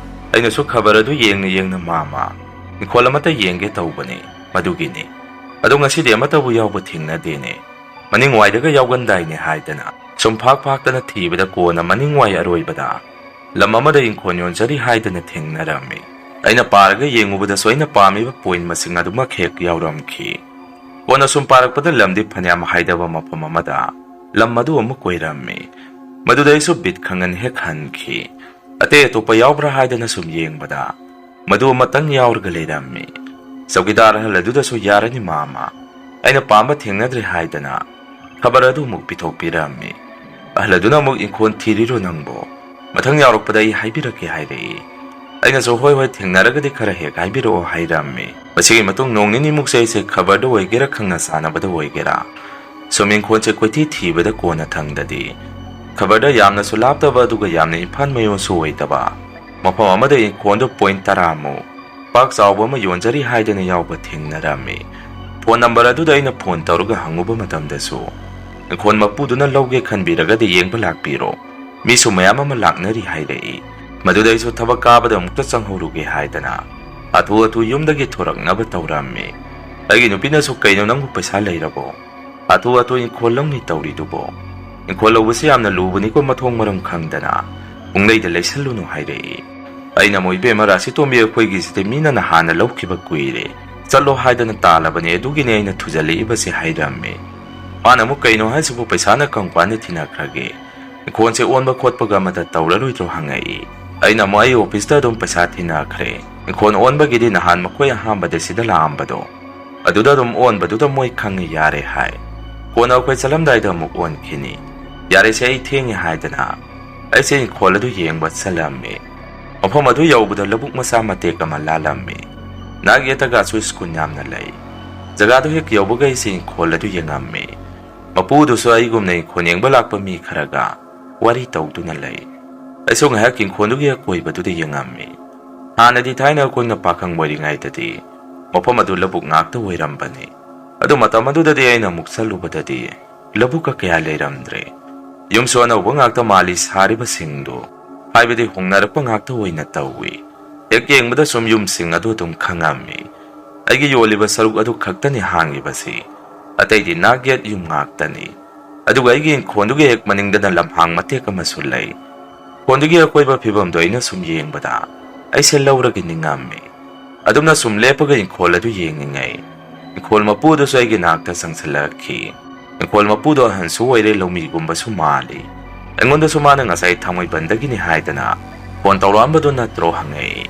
ꯑꯩꯅꯁꯨ ꯈꯕꯔ ꯑꯗꯨ ꯌꯦꯡꯅ ꯌꯦꯡꯅ, "ꯃꯥꯝꯃ, ꯏꯪꯈꯣꯜ ꯑꯃꯠꯇ ꯌꯦꯡꯒꯦ ꯇꯧꯕꯅꯤ, ꯃꯗꯨꯒꯤꯅꯤ꯫ ꯑꯗꯣ ꯉꯁꯤꯗꯤ ꯑꯃꯠꯇꯕꯨ ꯌꯥꯎꯕ ꯊꯦꯡꯅꯗꯦꯅꯦ꯫ ꯃꯅꯤꯡ ꯋꯥꯏꯗꯒ ꯌꯥꯎꯒꯟꯗꯥꯏꯅꯦ?" ꯍꯥꯏꯗꯅ ꯁꯨꯝ ꯐꯥꯛ ꯐꯥꯛꯇꯅ ꯊꯤꯕꯗ ꯀꯣꯟꯅ ꯃꯅꯤꯡ ꯋꯥꯏ ꯑꯔꯣꯏꯕꯗ ꯂꯝ ꯑꯃꯗ ꯏꯪꯈꯣꯜ ꯌꯣꯟꯖꯔꯤ ꯍꯥꯏꯗꯅ ꯊꯦꯡꯅꯔꯝꯃꯤ꯫ ꯑꯩꯅ ꯄꯥꯔꯒ ꯌꯦꯡꯉꯨꯕꯗꯁꯨ ꯑꯩꯅ ꯄꯥꯝꯃꯤꯕ ꯄꯣꯏꯟ ꯃꯁꯤꯡ ꯑꯗꯨꯃꯛ ꯍꯦꯛ ꯌꯥꯎꯔꯝꯈꯤ꯫ ꯀꯣꯟꯅ ꯁꯨꯝ ꯄꯥꯔꯛꯄꯗ ꯂꯝꯗꯤ ꯐꯅꯌꯥꯝ ꯍꯥꯏꯗꯕ ꯃꯐꯝ ꯑꯃꯗ ꯂꯝ ꯑꯗꯨ ꯑꯃꯨꯛ ꯑꯣꯏꯔꯝꯃꯤ꯫ ꯃꯗꯨꯗ ꯑꯩꯁꯨ ꯕꯤꯠ ꯈꯪꯍꯟ ꯍꯦꯛ ꯍꯟꯈꯤ꯫ ꯑꯇꯩ ꯑꯇꯣꯞꯄ ꯌꯥꯎꯕ꯭ꯔꯥ ꯍꯥꯏꯗꯅ ꯁꯨꯝ ꯌꯦꯡꯕꯗ ꯃꯗꯨ ꯑꯃꯇꯪ ꯌꯥꯎꯔꯒ ꯂꯩꯔꯝꯃꯤ꯫ ꯆꯧꯀꯤꯗꯥꯔ ꯑꯍꯜ ꯑꯗꯨꯗꯁꯨ "ꯌꯥꯔꯅꯤ ꯃꯥꯝꯃ, ꯑꯩꯅ ꯄꯥꯝꯕ ꯊꯦꯡꯅꯗ꯭ꯔꯦ" ꯍꯥꯏꯗꯅ ꯈꯕꯔ ꯑꯗꯨ ꯑꯃꯨꯛ ꯄꯤꯊꯣꯛꯄꯤꯔꯝꯃꯤ꯫ ꯑꯍꯜ ꯑꯗꯨꯅ ꯑꯃꯨꯛ "ꯏꯪꯈꯣꯜ ꯊꯤꯔꯤꯔꯣ ꯅꯪꯕꯣ? ꯃꯊꯪ ꯌꯥꯎꯔꯛꯄꯗ ꯑꯩ ꯍꯥꯏꯕꯤꯔꯛꯀꯦ" ꯍꯥꯏꯔꯛꯏ꯫ ꯑꯩꯅꯁꯨ "ꯍꯣꯏ ꯍꯣꯏ, ꯊꯦꯡꯅꯔꯒꯗꯤ ꯈꯔ ꯍꯦꯛ ꯍꯥꯏꯕꯤꯔꯛꯑꯣ" ꯍꯥꯏꯔꯝꯃꯤ꯫ ꯃꯁꯤꯒꯤ ꯃꯇꯨꯡ ꯅꯣꯡ ꯅꯤꯅꯤꯃꯨꯛꯁꯦ ꯑꯩꯁꯦ ꯈꯕꯔꯗ ꯑꯣꯏꯒꯦꯔꯥ ꯈꯪꯅ ꯆꯥꯟꯅꯕꯗ ꯑꯣꯏꯒꯦꯔꯥ ꯁꯨꯝ ꯏꯪꯈꯣꯜꯁꯦ ꯀꯣꯏꯊꯤ ꯊꯤꯕꯗ ꯀꯣꯟꯅ ꯊꯪꯗꯗꯤ ꯈꯕꯔꯗ ꯌꯥꯝꯅꯁꯨ ꯂꯥꯞꯇꯕ ꯑꯗꯨꯒ ꯌꯥꯝꯅ ꯏꯝꯐꯥꯜ ꯃꯌꯣꯟꯁꯨ ꯑꯣꯏꯗꯕ ꯃꯐꯝ ꯑꯃꯗ ꯏꯪꯈꯣꯜꯗꯨ ꯄꯣꯏꯟ ꯇꯔꯥꯃꯨꯛ ꯄꯥꯛ ꯆꯥꯎꯕ ꯑꯃ ꯌꯣꯟꯖꯔꯤ ꯍꯥꯏꯗꯅ ꯌꯥꯎꯕ ꯊꯦꯡꯅꯔꯝꯃꯤ꯫ ꯐꯣꯟ ꯅꯝꯕꯔ ꯑꯗꯨꯗ ꯑꯩꯅ ꯐꯣꯟ ꯇꯧꯔꯒ ꯍꯪꯉꯨꯕ ꯃꯇꯝꯗꯁꯨ, "ꯏꯪꯈꯣꯜ ꯃꯄꯨꯗꯨꯅ ꯂꯧꯒꯦ ꯈꯟꯕꯤꯔꯒꯗꯤ ꯌꯦꯡꯕ ꯂꯥꯛꯄꯤꯔꯣ, ꯃꯤꯁꯨ ꯃꯌꯥꯝ ꯑꯃ ꯂꯥꯛꯅꯔꯤ" ꯍꯥꯏꯔꯛꯏ꯫ ꯃꯗꯨꯗ ꯑꯩꯁꯨ ꯊꯕꯛ ꯀꯥꯕꯗ ꯑꯃꯨꯛꯇ ꯆꯪꯍꯧꯔꯨꯒꯦ ꯍꯥꯏꯗꯅ ꯍꯥꯊꯨ ꯍꯥꯊꯨ ꯌꯨꯝꯗꯒꯤ ꯊꯣꯔꯛꯅꯕ ꯇꯧꯔꯝꯃꯤ꯫ ꯑꯩꯒꯤ ꯅꯨꯄꯤꯅꯁꯨ "ꯀꯩꯅꯣ, ꯅꯪꯕꯨ ꯄꯩꯁꯥ ꯂꯩꯔꯕꯣ? ꯍꯥꯊꯨ ꯍꯥꯊꯨ ꯏꯪꯈꯣꯜ ꯂꯧꯅꯤ ꯇꯧꯔꯤꯗꯨꯕꯣ? ꯏꯪꯈꯣꯜ ꯂꯧꯕꯁꯤ ꯌꯥꯝꯅ ꯂꯨꯕꯅꯤꯀꯣ, ꯃꯊꯣꯡ ꯃꯔꯝ ꯈꯪꯗꯅ ꯄꯨꯡꯂꯩꯗ ꯂꯩꯁꯜꯂꯨꯅꯨ" ꯍꯥꯏꯔꯛꯏ꯫ ꯑꯩꯅ ꯑꯃꯨꯛ, "ꯏꯕꯦꯝꯃ, ꯔꯥꯁꯤꯇꯣꯝꯕꯤ ꯑꯩꯈꯣꯏꯒꯤꯁꯤꯗꯤ ꯃꯤꯅ ꯅꯍꯥꯟꯅ ꯂꯧꯈꯤꯕ ꯀꯨꯏꯔꯦ, ꯆꯠꯂꯣ ꯍꯥꯏꯗꯅ ꯇꯥꯜꯂꯕꯅꯦ, ꯑꯗꯨꯒꯤꯅꯦ ꯑꯩꯅ ꯊꯨꯖꯜꯂꯛꯏꯕꯁꯦ" ꯍꯥꯏꯔꯝꯃꯤ꯫ ꯃꯥꯅ ꯑꯃꯨꯛ, "ꯀꯩꯅꯣ ꯍꯥꯏꯁꯤꯕꯨ, ꯄꯩꯁꯥꯅ ꯀꯔꯝ ꯀꯥꯟꯗ ꯊꯤꯅꯈ꯭ꯔꯒꯦ? ꯏꯪꯈꯣꯜꯁꯦ ꯑꯣꯟꯕ ꯈꯣꯠꯄꯒ ꯑꯃꯠꯇ ꯇꯧꯔꯔꯣꯏꯗ꯭ꯔꯣ?" ꯍꯪꯉꯛꯏ꯫ ꯑꯩꯅ ꯑꯃꯨꯛ, "ꯑꯩ ꯑꯣꯐꯤꯁꯇ ꯑꯗꯨꯝ ꯄꯩꯁꯥ ꯊꯤꯅꯈ꯭ꯔꯦ, ꯏꯪꯈꯣꯜ ꯑꯣꯟꯕꯒꯤꯗꯤ ꯅꯍꯥꯟ ꯃꯈꯣꯏ ꯑꯍꯥꯟꯕꯗ ꯁꯤꯗ ꯂꯥꯛꯑꯝꯕꯗꯣ ꯑꯗꯨꯗ ꯑꯗꯨꯝ ꯑꯣꯟꯕꯗꯨꯗ ꯃꯣꯏ ꯈꯪꯉꯤ ꯌꯥꯔꯦ" ꯍꯥꯏ꯫ ꯀꯣꯟꯅ ꯑꯩꯈꯣꯏ ꯆꯠꯂꯝꯗꯥꯏꯗ ꯑꯃꯨꯛ ꯑꯣꯟꯈꯤꯅꯤ꯫ ꯌꯥꯔꯦꯁꯦ, ꯑꯩ ꯊꯦꯡꯉꯦ ꯍꯥꯏꯗꯅ ꯑꯩꯁꯦ ꯏꯪꯈꯣꯜ ꯑꯗꯨ ꯌꯦꯡꯕ ꯆꯠꯂꯝꯃꯤ꯫ ꯃꯐꯝ ꯑꯗꯨ ꯌꯧꯕꯗ ꯂꯧꯕꯨꯛ ꯃꯆꯥ ꯃꯇꯦꯛ ꯑꯃ ꯂꯥꯜꯂꯝꯃꯤ꯫ ꯅꯥꯛ ꯌꯦꯠꯇꯒꯁꯨ ꯁ꯭ꯀꯨꯜ ꯌꯥꯝꯅ ꯂꯩ꯫ ꯖꯒꯥꯗꯨ ꯍꯦꯛ ꯌꯧꯕꯒ ꯑꯩꯁꯦ ꯏꯪꯈꯣꯜ ꯑꯗꯨ ꯌꯦꯡꯉꯝꯃꯤ꯫ ꯃꯄꯨꯗꯨꯁꯨ ꯑꯩꯒꯨꯝꯅ ꯏꯪꯈꯣꯜ ꯌꯦꯡꯕ ꯂꯥꯛꯄ ꯃꯤ ꯈꯔꯒ ꯋꯥꯔꯤ ꯇꯧꯗꯨꯅ ꯂꯩ꯫ ꯑꯩꯁꯨ ꯉꯥꯏꯍꯥꯛ ꯏꯪꯈꯣꯜꯗꯨꯒꯤ ꯑꯀꯣꯏꯕꯗꯨꯗ ꯌꯦꯡꯉꯝꯃꯤ꯫ ꯍꯥꯟꯅꯗꯤ ꯊꯥꯏꯅ ꯑꯩꯈꯣꯏꯅ ꯄꯥꯈꯪ ꯑꯣꯏꯔꯤꯉꯩꯗꯗꯤ ꯃꯐꯝ ꯑꯗꯨ ꯂꯧꯕꯨꯛ ꯉꯥꯛꯇ ꯑꯣꯏꯔꯝꯕꯅꯤ꯫ ꯑꯗꯨ ꯃꯇꯝ ꯑꯗꯨꯗꯗꯤ ꯑꯩꯅ ꯑꯃꯨꯛ ꯆꯠꯂꯨꯕꯗꯗꯤ ꯂꯧꯕꯨꯛꯀ ꯀꯌꯥ ꯂꯩꯔꯝꯗ꯭ꯔꯦ꯫ ꯌꯨꯝꯁꯨ ꯑꯅꯧꯕ ꯉꯥꯛꯇ ꯃꯥꯜꯂꯤ ꯁꯥꯔꯤꯕꯁꯤꯡꯗꯨ, ꯍꯥꯏꯕꯗꯤ ꯍꯣꯡꯅꯔꯛꯄ ꯉꯥꯛꯇ ꯑꯣꯏꯅ ꯇꯧꯏ꯫ ꯍꯦꯛ ꯌꯦꯡꯕꯗ ꯁꯨꯝ ꯌꯨꯝꯁꯤꯡ ꯑꯗꯨ ꯑꯗꯨꯝ ꯈꯪꯉꯝꯃꯤ꯫ ꯑꯩꯒꯤ ꯌꯣꯜꯂꯤꯕ ꯁꯔꯨꯛ ꯑꯗꯨ ꯈꯛꯇꯅꯤ ꯍꯥꯡꯉꯤꯕꯁꯤ, ꯑꯇꯩꯗꯤ ꯅꯥꯛ ꯌꯦꯠ ꯌꯨꯝ ꯉꯥꯛꯇꯅꯤ꯫ ꯑꯗꯨꯒ ꯑꯩꯒꯤ ꯏꯪꯈꯣꯜꯗꯨꯒꯤ ꯍꯦꯛ ꯃꯅꯤꯡꯗꯅ ꯂꯝꯍꯥꯡ ꯃꯇꯦꯛ ꯑꯃꯁꯨ ꯂꯩ꯫ ꯏꯪꯈꯣꯜꯗꯨꯒꯤ ꯑꯀꯣꯏꯕ ꯐꯤꯕꯝꯗꯣ ꯑꯩꯅ ꯁꯨꯝ ꯌꯦꯡꯕꯗ ꯑꯩꯁꯦ ꯂꯧꯔꯒꯦ ꯅꯤꯡꯉꯝꯃꯤ꯫ ꯑꯗꯨꯝꯅ ꯁꯨꯝ ꯂꯦꯞꯄꯒ ꯏꯪꯈꯣꯜ ꯑꯗꯨ ꯌꯦꯡꯉꯤꯉꯩ, ꯏꯪꯈꯣꯜ ꯃꯄꯨ ꯑꯗꯨꯁꯨ ꯑꯩꯒꯤ ꯅꯥꯛꯇ ꯆꯪꯁꯤꯜꯂꯛꯈꯤ꯫ ꯏꯪꯈꯣꯜ ꯃꯄꯨꯗꯣ ꯑꯍꯟꯁꯨ ꯑꯣꯏꯔꯦ, ꯂꯧꯃꯤꯒꯨꯝꯕꯁꯨ ꯃꯥꯜꯂꯤ꯫ ꯑꯩꯉꯣꯟꯗꯁꯨ ꯃꯥꯅ ꯉꯁꯥꯏ ꯊꯥꯡꯃꯩꯕꯟꯗꯒꯤꯅꯤ ꯍꯥꯏꯗꯅ ꯐꯣꯟ ꯇꯧꯔꯛꯑꯝꯕꯗꯨ ꯅꯠꯇ꯭ꯔꯣ ꯍꯪꯉꯛꯏ꯫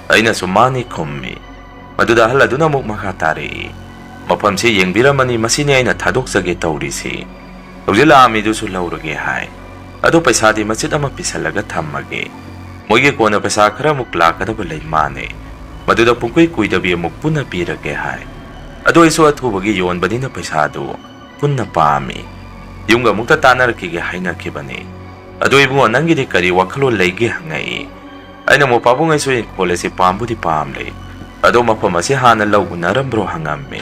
ꯑꯩꯅꯁꯨ ꯃꯥꯅꯤ ꯈꯨꯝꯃꯤ꯫ ꯃꯗꯨꯗ ꯑꯍꯜ ꯑꯗꯨꯅ ꯑꯃꯨꯛ ꯃꯈꯥ ꯇꯥꯔꯛꯏ, "ꯃꯐꯝꯁꯤ ꯌꯦꯡꯕꯤꯔꯝꯃꯅꯤ, ꯃꯁꯤꯅꯤ ꯑꯩꯅ ꯊꯥꯗꯣꯛꯆꯒꯦ ꯇꯧꯔꯤꯁꯤ꯫ ꯍꯧꯖꯤꯛ ꯂꯥꯛꯑꯝꯃꯤꯗꯨꯁꯨ ꯂꯧꯔꯒꯦ ꯍꯥꯏ꯫ ꯑꯗꯣ ꯄꯩꯁꯥꯗꯤ ꯃꯆꯤꯠ ꯑꯃ ꯄꯤꯁꯜꯂꯒ ꯊꯝꯃꯒꯦ꯫ ꯃꯣꯏꯒꯤ ꯀꯣꯟꯅ ꯄꯩꯁꯥ ꯈꯔ ꯑꯃꯨꯛ ꯂꯥꯛꯀꯗꯕ ꯂꯩ ꯃꯥꯅꯦ꯫ ꯃꯗꯨꯗ ꯄꯨꯡꯀꯨꯏ ꯀꯨꯏꯗꯕꯤ ꯑꯃꯨꯛ ꯄꯨꯟꯅ ꯄꯤꯔꯒꯦ" ꯍꯥꯏ꯫ ꯑꯗꯨ ꯑꯩꯁꯨ ꯑꯊꯨꯕꯒꯤ ꯌꯣꯟꯕꯅꯤꯅ ꯄꯩꯁꯥꯗꯨ ꯄꯨꯟꯅ ꯄꯥꯝꯃꯤ꯫ ꯌꯨꯝꯒ ꯑꯃꯨꯛꯇ ꯇꯥꯟꯅꯔꯛꯈꯤꯒꯦ ꯍꯥꯏꯅꯈꯤꯕꯅꯤ꯫ "ꯑꯗꯣ ꯏꯕꯨꯡꯉꯣ, ꯅꯪꯒꯤꯗꯤ ꯀꯔꯤ ꯋꯥꯈꯜꯂꯣꯟ ꯂꯩꯒꯦ?" ꯍꯪꯉꯛꯏ꯫ ꯑꯩꯅ ꯑꯃꯨꯛ, "ꯄꯥꯕꯨꯡ, ꯑꯩꯁꯨ ꯏꯪꯈꯣꯜ ꯑꯁꯤ ꯄꯥꯝꯕꯨꯗꯤ ꯄꯥꯝꯂꯦ꯫ ꯑꯗꯣ ꯃꯐꯝ ꯑꯁꯤ ꯍꯥꯟꯅ ꯂꯧ ꯎꯅꯔꯝꯕ꯭ꯔꯣ?" ꯍꯪꯉꯝꯃꯤ꯫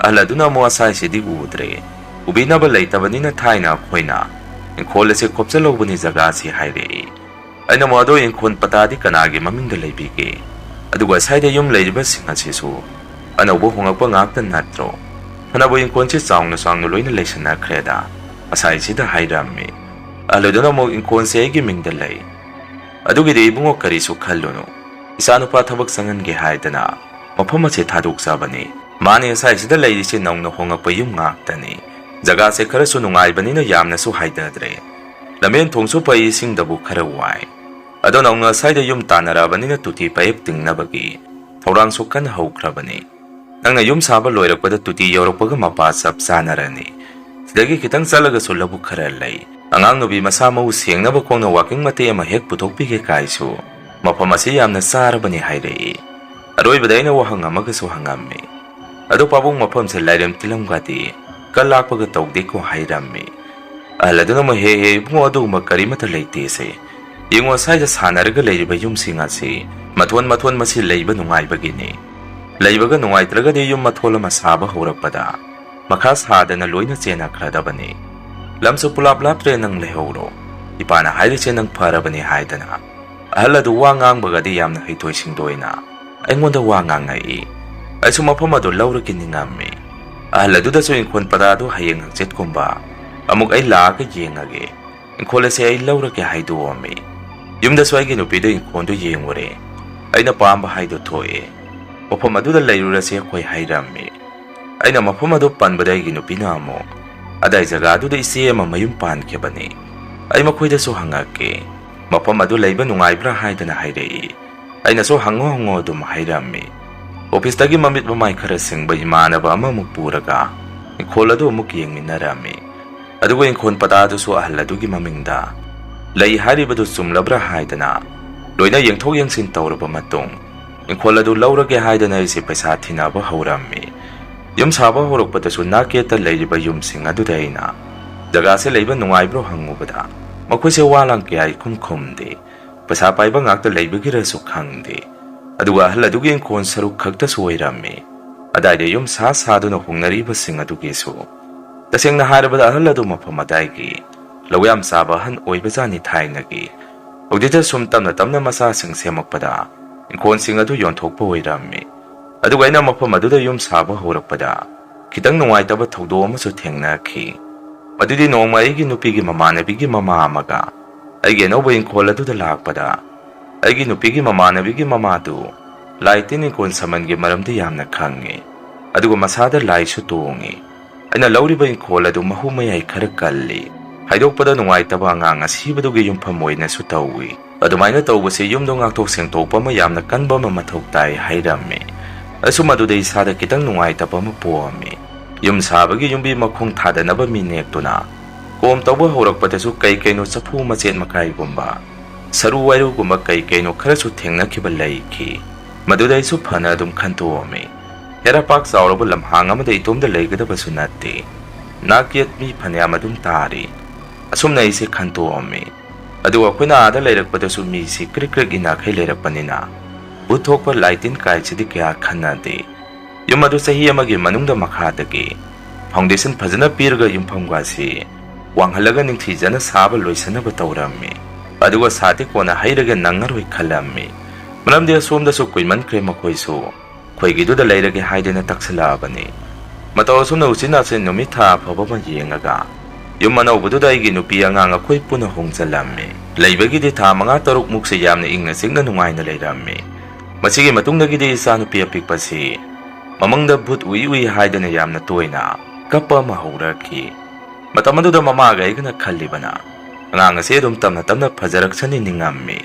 ꯑꯍꯜ ꯑꯗꯨꯅ ꯑꯃꯨꯛ, "ꯑꯁꯥꯏꯁꯤꯗꯤ ꯎꯗ꯭ꯔꯦ꯫ ꯎꯕꯤꯅꯕ ꯂꯩꯇꯕꯅꯤꯅ ꯊꯥꯏꯅ ꯑꯩꯈꯣꯏꯅ ꯏꯪꯈꯣꯜ ꯑꯁꯤ ꯈꯣꯞꯆꯜꯍꯧꯕꯅꯤ ꯖꯒꯥꯁꯤ" ꯍꯥꯏꯔꯛꯏ꯫ ꯑꯩꯅ ꯑꯃꯨꯛ, "ꯑꯗꯣ ꯏꯪꯈꯣꯜ ꯄꯇꯥꯗꯤ ꯀꯅꯥꯒꯤ ꯃꯃꯤꯡꯗ ꯂꯩꯕꯤꯒꯦ? ꯑꯗꯨꯒ ꯑꯁꯥꯏꯗ ꯌꯨꯝ ꯂꯩꯔꯤꯕꯁꯤꯡ ꯑꯁꯤꯁꯨ ꯑꯅꯧꯕ ꯍꯣꯡꯂꯛꯄ ꯉꯥꯛꯇ ꯅꯠꯇ꯭ꯔꯣ? ꯐꯅꯕꯨ ꯏꯪꯈꯣꯜꯁꯤ ꯆꯥꯎꯅ ꯆꯥꯎꯅ ꯂꯣꯏꯅ ꯂꯩꯁꯟꯅꯈ꯭ꯔꯦꯗ" ꯑꯁꯥꯏꯁꯤꯗ ꯍꯥꯏꯔꯝꯃꯤ꯫ ꯑꯍꯜ ꯑꯗꯨꯅ ꯑꯃꯨꯛ, "ꯏꯪꯈꯣꯜꯁꯦ ꯑꯩꯒꯤ ꯃꯤꯡꯗ ꯂꯩ꯫ ꯑꯗꯨꯒꯤꯗꯤ ꯏꯕꯨꯡꯉꯣ ꯀꯔꯤꯁꯨ ꯈꯜꯂꯨꯅꯨ꯫ ꯏꯆꯥꯅꯨꯄꯥ ꯊꯕꯛ ꯆꯪꯍꯟꯒꯦ ꯍꯥꯏꯗꯅ ꯃꯐꯝ ꯑꯁꯤ ꯊꯥꯗꯣꯛꯆꯕꯅꯤ꯫ ꯃꯥꯅꯦ, ꯉꯁꯥꯏꯁꯤꯗ ꯂꯩꯔꯤꯁꯤ ꯅꯧꯅ ꯍꯣꯡꯉꯛꯄ ꯌꯨꯝ ꯉꯥꯛꯇꯅꯤ꯫ ꯖꯒꯥꯁꯦ ꯈꯔꯁꯨ ꯅꯨꯡꯉꯥꯏꯕꯅꯤꯅ ꯌꯥꯝꯅꯁꯨ ꯍꯥꯏꯊꯗ꯭ꯔꯦ꯫ ꯂꯝꯕꯦꯟ ꯊꯣꯡꯁꯨ ꯐꯩ, ꯏꯁꯤꯡꯗꯕꯨ ꯈꯔ ꯋꯥꯏ꯫ ꯑꯗꯣ ꯅꯧꯅ ꯁ꯭ꯋꯥꯏꯗ ꯌꯨꯝ ꯇꯥꯟꯅꯔꯛꯑꯕꯅꯤꯅ ꯇꯣꯇꯤ ꯄꯥꯏꯞ ꯇꯤꯡꯅꯕꯒꯤ ꯊꯧꯔꯥꯡꯁꯨ ꯀꯟꯅ ꯍꯧꯈ꯭ꯔꯕꯅꯤ꯫ ꯅꯪꯅ ꯌꯨꯝ ꯁꯥꯕ ꯂꯣꯏꯔꯛꯄꯗ ꯇꯣꯇꯤ ꯌꯧꯔꯛꯄꯒ ꯃꯄꯥ ꯆꯞ ꯆꯥꯅꯔꯅꯤ꯫ ꯁꯤꯗꯒꯤ ꯈꯤꯇꯪ ꯆꯠꯂꯒꯁꯨ ꯂꯧꯕꯨꯛ ꯈꯔ ꯂꯩ꯫ ꯑꯉꯥꯡ ꯅꯨꯄꯤ ꯃꯁꯥ ꯃꯎ ꯁꯦꯡꯅꯕ ꯈꯣꯡꯅ walking ꯃꯇꯦꯛ ꯑꯃ ꯍꯦꯛ ꯄꯨꯊꯣꯛꯄꯤꯒꯦ ꯀꯥꯏꯁꯨ ꯃꯐꯝ ꯑꯁꯤ ꯌꯥꯝꯅ ꯆꯥꯔꯕꯅꯤ ꯍꯥꯏꯔꯛꯏ꯫ ꯑꯔꯣꯏꯕꯗ ꯑꯩꯅ ꯋꯥꯍꯪ ꯑꯃꯒꯁꯨ ꯍꯪꯉꯝꯃꯤ꯫ "ꯑꯗꯣ ꯄꯥꯕꯨꯡ, ꯃꯐꯝꯁꯦ ꯂꯥꯏꯔꯦꯝ ꯇꯤꯂꯝꯒꯗꯤ ꯀꯜ ꯂꯥꯛꯄꯒ ꯇꯧꯗꯦꯀꯣ?" ꯍꯥꯏꯔꯝꯃꯤ꯫ ꯑꯍꯜ ꯑꯗꯨꯅ ꯑꯃꯨꯛ, "ꯍꯦ ꯍꯦ ꯏꯕꯨꯡꯉꯣ, ꯑꯗꯨꯒꯨꯝꯕ ꯀꯔꯤꯃꯠꯇ ꯂꯩꯇꯦꯁꯦ꯫ ꯌꯦꯡꯉꯣ, ꯁ꯭ꯋꯥꯏꯗ ꯁꯥꯟꯅꯔꯒ ꯂꯩꯔꯤꯕ ꯌꯨꯝꯁꯤꯡ ꯑꯁꯤ ꯃꯊꯣꯟ ꯃꯊꯣꯟ ꯃꯁꯤ ꯂꯩꯕ ꯅꯨꯡꯉꯥꯏꯕꯒꯤꯅꯤ꯫ ꯂꯩꯕꯒ ꯅꯨꯡꯉꯥꯏꯇ꯭ꯔꯒꯗꯤ ꯌꯨꯝ ꯃꯊꯣꯜ ꯑꯃ ꯁꯥꯕ ꯍꯧꯔꯛꯄꯗ ꯃꯈꯥ ꯁꯥꯗꯅ ꯂꯣꯏꯅ ꯆꯦꯟꯅꯈ꯭ꯔꯗꯕꯅꯤ꯫ ꯂꯝꯁꯨ ꯄꯨꯂꯥꯞ ꯂꯥꯞꯇ꯭ꯔꯦ, ꯅꯪ ꯂꯩꯍꯧꯔꯣ꯫ ꯏꯄꯥꯅ ꯍꯥꯏꯔꯤꯁꯦ ꯅꯪ ꯐꯔꯕꯅꯤ" ꯍꯥꯏꯗꯅ ꯑꯍꯜ ꯑꯗꯨ ꯋꯥ ꯉꯥꯡꯕꯒꯗꯤ ꯌꯥꯝꯅ ꯍꯩꯊꯣꯏ ꯁꯤꯡꯊꯣꯏꯅ ꯑꯩꯉꯣꯟꯗ ꯋꯥ ꯉꯥꯡꯉꯛꯏ꯫ ꯑꯩꯁꯨ ꯃꯐꯝ ꯑꯗꯨ ꯂꯧꯔꯒꯦ ꯅꯤꯡꯉꯝꯃꯤ꯫ ꯑꯍꯜ ꯑꯗꯨꯗꯁꯨ ꯏꯪꯈꯣꯜ ꯄꯇꯥꯗꯨ ꯍꯌꯦꯡ ꯍꯪꯆꯤꯠꯀꯨꯝꯕ ꯑꯃꯨꯛ ꯑꯩ ꯂꯥꯛꯑꯒ ꯌꯦꯡꯉꯒꯦ, ꯏꯪꯈꯣꯜ ꯑꯁꯦ ꯑꯩ ꯂꯧꯔꯒꯦ ꯍꯥꯏꯗꯣꯛꯑꯝꯃꯤ꯫ ꯌꯨꯝꯗꯁꯨ ꯑꯩꯒꯤ ꯅꯨꯄꯤꯗ ꯏꯪꯈꯣꯜꯗꯨ ꯌꯦꯡꯉꯨꯔꯦ꯫ ꯑꯩꯅ ꯄꯥꯝꯕ ꯍꯥꯏꯗꯣ ꯊꯣꯛꯑꯦ꯫ "ꯃꯐꯝ ꯑꯗꯨꯗ ꯂꯩꯔꯨꯔꯁꯦ ꯑꯩꯈꯣꯏ" ꯍꯥꯏꯔꯝꯃꯤ꯫ ꯑꯩꯅ ꯃꯐꯝ ꯑꯗꯨ ꯄꯟꯕꯗ ꯑꯩꯒꯤ ꯅꯨꯄꯤꯅ ꯑꯃꯨꯛ, "ꯑꯗꯥꯏ ꯖꯒꯥꯗꯨꯗ ꯏꯆꯦ ꯑꯃ ꯃꯌꯨꯝ ꯄꯥꯟꯈꯤꯕꯅꯤ꯫ ꯑꯩ ꯃꯈꯣꯏꯗꯁꯨ ꯍꯪꯉꯛꯀꯦ, ꯃꯐꯝ ꯑꯗꯨ ꯂꯩꯕ ꯅꯨꯡꯉꯥꯏꯕ꯭ꯔꯥ?" ꯍꯥꯏꯗꯅ ꯍꯥꯏꯔꯛꯏ꯫ ꯑꯩꯅꯁꯨ "ꯍꯪꯉꯣ ꯍꯪꯉꯣ" ꯑꯗꯨꯝ ꯍꯥꯏꯔꯝꯃꯤ꯫ ꯑꯣꯐꯤꯁꯇꯒꯤ ꯃꯃꯤꯠ ꯃꯃꯥꯏ ꯈꯔ ꯁꯤꯡꯕ ꯏꯃꯥꯟꯅꯕ ꯑꯃꯃꯨꯛ ꯄꯨꯔꯒ ꯏꯪꯈꯣꯜ ꯑꯗꯨ ꯑꯃꯨꯛ ꯌꯦꯡꯃꯤꯟꯅꯔꯝꯃꯤ꯫ ꯑꯗꯨꯒ ꯏꯪꯈꯣꯜ ꯄꯇꯥꯗꯨꯁꯨ ꯑꯍꯜ ꯑꯗꯨꯒꯤ ꯃꯃꯤꯡꯗ ꯂꯩ ꯍꯥꯏꯔꯤꯕꯗꯨ ꯆꯨꯝꯂꯕ꯭ꯔꯥ ꯍꯥꯏꯗꯅ ꯂꯣꯏꯅ ꯌꯦꯡꯊꯣꯛ ꯌꯦꯡꯁꯤꯟ ꯇꯧꯔꯕ ꯃꯇꯨꯡ, ꯏꯪꯈꯣꯜ ꯑꯗꯨ ꯂꯧꯔꯒꯦ ꯍꯥꯏꯗꯅ ꯑꯩꯁꯦ ꯄꯩꯁꯥ ꯊꯤꯅꯕ ꯍꯧꯔꯝꯃꯤ꯫ ꯌꯨꯝ ꯁꯥꯕ ꯍꯧꯔꯛꯄꯗꯁꯨ ꯅꯥꯛ ꯌꯦꯠꯇ ꯂꯩꯔꯤꯕ ꯌꯨꯝꯁꯤꯡ ꯑꯗꯨꯗ ꯑꯩꯅ ꯖꯒꯥꯁꯦ ꯂꯩꯕ ꯅꯨꯡꯉꯥꯏꯕ꯭ꯔꯣ ꯍꯪꯉꯨꯕꯗ, ꯃꯈꯣꯏꯁꯦ ꯋꯥ ꯂꯥꯡ ꯀꯌꯥ ꯏꯈꯨꯝ ꯈꯨꯝꯗꯦ꯫ ꯄꯩꯁꯥ ꯄꯥꯏꯕ ꯉꯥꯛꯇ ꯂꯩꯕꯒꯤꯔꯁꯨ ꯈꯪꯗꯦ꯫ ꯑꯗꯨꯒ ꯑꯍꯜ ꯑꯗꯨꯒꯤ ꯏꯪꯈꯣꯜ ꯁꯔꯨꯛ ꯈꯛꯇꯁꯨ ꯑꯣꯏꯔꯝꯃꯤ꯫ ꯑꯗꯥꯏꯗ ꯌꯨꯝ ꯁꯥ ꯁꯥꯗꯨꯅ ꯍꯣꯡꯅꯔꯤꯕꯁꯤꯡ ꯑꯗꯨꯒꯤꯁꯨ꯫ ꯇꯁꯦꯡꯅ ꯍꯥꯏꯔꯕꯗ ꯑꯍꯜ ꯑꯗꯨ ꯃꯐꯝ ꯑꯗꯥꯏꯒꯤ ꯂꯧ ꯌꯥꯝ ꯆꯥꯕ ꯑꯍꯜ ꯑꯣꯏꯕꯖꯥꯠꯅꯤ ꯊꯥꯏꯅꯒꯤ꯫ ꯍꯧꯖꯤꯛꯇ ꯁꯨꯝ ꯇꯞꯅ ꯇꯞꯅ ꯃꯆꯥꯁꯤꯡ ꯁꯦꯝꯃꯛꯄꯗ ꯏꯪꯈꯣꯜꯁꯤꯡ ꯑꯗꯨ ꯌꯣꯟꯊꯣꯛꯄ ꯑꯣꯏꯔꯝꯃꯤ꯫ ꯑꯗꯨꯒ ꯑꯩꯅ ꯃꯐꯝ ꯑꯗꯨꯗ ꯌꯨꯝ ꯁꯥꯕ ꯍꯧꯔꯛꯄꯗ ꯈꯤꯇꯪ ꯅꯨꯡꯉꯥꯏꯇꯕ ꯊꯧꯗꯣꯛ ꯑꯃꯁꯨ ꯊꯦꯡꯅꯈꯤ꯫ ꯃꯗꯨꯗꯤ ꯅꯣꯡꯃ ꯑꯩꯒꯤ ꯅꯨꯄꯤꯒꯤ ꯃꯃꯥꯟꯅꯕꯤꯒꯤ ꯃꯃꯥ ꯑꯃꯒ ꯑꯩꯒꯤ ꯑꯅꯧꯕ ꯏꯪꯈꯣꯜ ꯑꯗꯨꯗ ꯂꯥꯛꯄꯗ, ꯑꯩꯒꯤ ꯅꯨꯄꯤꯒꯤ ꯃꯃꯥꯟꯅꯕꯤꯒꯤ ꯃꯃꯥꯗꯨ ꯂꯥꯏ ꯇꯤꯟ ꯏꯪꯈꯣꯜ ꯁꯝꯕꯟꯒꯤ ꯃꯔꯝꯗ ꯌꯥꯝꯅ ꯈꯪꯉꯤ, ꯑꯗꯨꯒ ꯃꯁꯥꯗ ꯂꯥꯏꯁꯨ ꯇꯣꯡꯉꯤ꯫ ꯑꯩꯅ ꯂꯧꯔꯤꯕ ꯏꯪꯈꯣꯜ ꯑꯗꯨ ꯃꯍꯨ ꯃꯌꯥꯏ ꯈꯔ ꯀꯜꯂꯤ꯫ ꯍꯥꯏꯗꯣꯛꯄꯗ ꯅꯨꯡꯉꯥꯏꯇꯕ ꯑꯉꯥꯡ ꯑꯁꯤꯕꯗꯨꯒꯤ ꯌꯨꯝꯐꯝ ꯑꯣꯏꯅꯁꯨ ꯇꯧꯏ꯫ ꯑꯗꯨꯃꯥꯏꯅ ꯇꯧꯕꯁꯦ ꯌꯨꯝꯗꯣ ꯉꯥꯛꯊꯣꯛ ꯁꯦꯡꯗꯣꯛꯄ ꯑꯃ ꯌꯥꯝꯅ ꯀꯟꯕ ꯑꯃ ꯃꯊꯧ ꯇꯥꯏ ꯍꯥꯏꯔꯝꯃꯤ꯫ ꯑꯩꯁꯨ ꯃꯗꯨꯗ ꯏꯁꯥꯗ ꯈꯤꯇꯪ ꯅꯨꯡꯉꯥꯏꯇꯕ ꯑꯃ ꯄꯣꯛꯑꯝꯃꯤ꯫ ꯌꯨꯝ ꯁꯥꯕꯒꯤ ꯌꯨꯝꯕꯤ ꯃꯈꯣꯡ ꯊꯥꯗꯅꯕ ꯃꯤ ꯅꯦꯛꯇꯨꯅ ꯀꯣꯝ ꯇꯧꯕ ꯍꯧꯔꯛꯄꯗꯁꯨ ꯀꯩ ꯀꯩꯅꯣ ꯆꯐꯨ ꯃꯆꯦꯠ ꯃꯀꯥꯏꯒꯨꯝꯕ, ꯁꯔꯨ ꯋꯥꯏꯔꯨꯒꯨꯝꯕ ꯀꯩ ꯀꯩꯅꯣ ꯈꯔꯁꯨ ꯊꯦꯡꯅꯈꯤꯕ ꯂꯩꯈꯤ꯫ ꯃꯗꯨꯗ ꯑꯩꯁꯨ ꯐꯅ ꯑꯗꯨꯝ ꯈꯟꯇꯣꯛꯑꯝꯃꯤ꯫ ꯍꯦꯔꯥꯄꯥꯛ ꯆꯥꯎꯔꯕ ꯂꯝꯍꯥꯡ ꯑꯃꯗ ꯏꯇꯣꯝꯗ ꯂꯩꯒꯗꯕꯁꯨ ꯅꯠꯇꯦ꯫ ꯅꯥꯛ ꯌꯦꯠ ꯃꯤ ꯐꯅꯌꯥꯝ ꯑꯗꯨꯝ ꯇꯥꯔꯤ꯫ ꯑꯁꯨꯝꯅ ꯑꯩꯁꯦ ꯈꯟꯇꯣꯛꯑꯝꯃꯤ꯫ ꯑꯗꯨꯒ ꯑꯩꯈꯣꯏꯅ ꯑꯥꯗ ꯂꯩꯔꯛꯄꯗꯁꯨ ꯃꯤꯁꯤ ꯀ꯭ꯔꯤꯛ ꯀ꯭ꯔꯤꯛ ꯏꯅꯥꯈꯩ ꯂꯩꯔꯛꯄꯅꯤꯅ ꯚꯨꯠ ꯊꯣꯛꯄ ꯂꯥꯏ ꯇꯤꯟ ꯀꯥꯏꯁꯤꯗꯤ ꯀꯌꯥ ꯈꯟꯅꯗꯦ꯫ ꯌꯨꯝ ꯑꯗꯨ ꯆꯍꯤ ꯑꯃꯒꯤ ꯃꯅꯨꯡꯗ ꯃꯈꯥꯗꯒꯤ ꯐꯥꯎꯟꯗꯦꯁꯟ ꯐꯖꯅ ꯄꯤꯔꯒ ꯌꯨꯝꯐꯝꯒꯁꯤ ꯋꯥꯡꯍꯜꯂꯒ ꯅꯤꯡꯊꯤꯖꯅ ꯁꯥꯕ ꯂꯣꯏꯁꯤꯟꯅꯕ ꯇꯧꯔꯝꯃꯤ꯫ ꯑꯗꯨꯒ ꯁꯥꯠꯇꯤ ꯀꯣꯟꯅ ꯍꯩꯔꯒ ꯅꯪꯉꯔꯣꯏ ꯈꯜꯂꯝꯃꯤ꯫ ꯃꯔꯝꯗꯤ ꯑꯁꯣꯝꯗꯁꯨ ꯀꯨꯏꯃꯟꯈ꯭ꯔꯦ ꯃꯈꯣꯏꯁꯨ ꯑꯩꯈꯣꯏꯒꯤꯗꯨꯗ ꯂꯩꯔꯒꯦ ꯍꯥꯏꯗꯅ ꯇꯛꯁꯤꯜꯂꯛꯑꯕꯅꯤ꯫ ꯃꯇꯧ ꯑꯁꯨꯝꯅ ꯎꯆꯤꯟ ꯅꯥꯆꯤꯟ ꯅꯨꯃꯤꯠ ꯊꯥ ꯑꯐꯕ ꯑꯃ ꯌꯦꯡꯉꯒ ꯌꯨꯝ ꯑꯅꯧꯕꯗꯨꯗ ꯑꯩꯒꯤ ꯅꯨꯄꯤ ꯑꯉꯥꯡ ꯑꯩꯈꯣꯏ ꯄꯨꯟꯅ ꯍꯣꯡꯖꯜꯂꯝꯃꯤ꯫ ꯂꯩꯕꯒꯤꯗꯤ ꯊꯥ ꯃꯉꯥ ꯇꯔꯨꯛ ꯃꯨꯛꯁꯦ ꯌꯥꯝꯅ ꯏꯪꯅ ꯆꯤꯛꯅ ꯅꯨꯡꯉꯥꯏꯅ ꯂꯩꯔꯝꯃꯤ꯫ ꯃꯁꯤꯒꯤ ꯃꯇꯨꯡꯗꯒꯤꯗꯤ ꯏꯆꯥ ꯅꯨꯄꯤ ꯑꯄꯤꯛꯄꯁꯤ ꯃꯃꯪꯗ ꯚꯨꯠ ꯎꯏ ꯎꯏ ꯍꯥꯏꯗꯅ ꯌꯥꯝꯅ ꯇꯣꯏꯅ ꯀꯞꯄ ꯑꯃ ꯍꯧꯔꯛꯈꯤ꯫ ꯃꯇꯝ ꯑꯗꯨꯗ ꯃꯃꯥꯒ ꯑꯩꯒꯅ ꯈꯜꯂꯤꯕꯅ, ꯑꯉꯥꯡ ꯑꯁꯤ ꯑꯗꯨꯝ ꯇꯞꯅ ꯇꯞꯅ ꯐꯖꯔꯛꯁꯅꯤ ꯅꯤꯡꯉꯝꯃꯤ꯫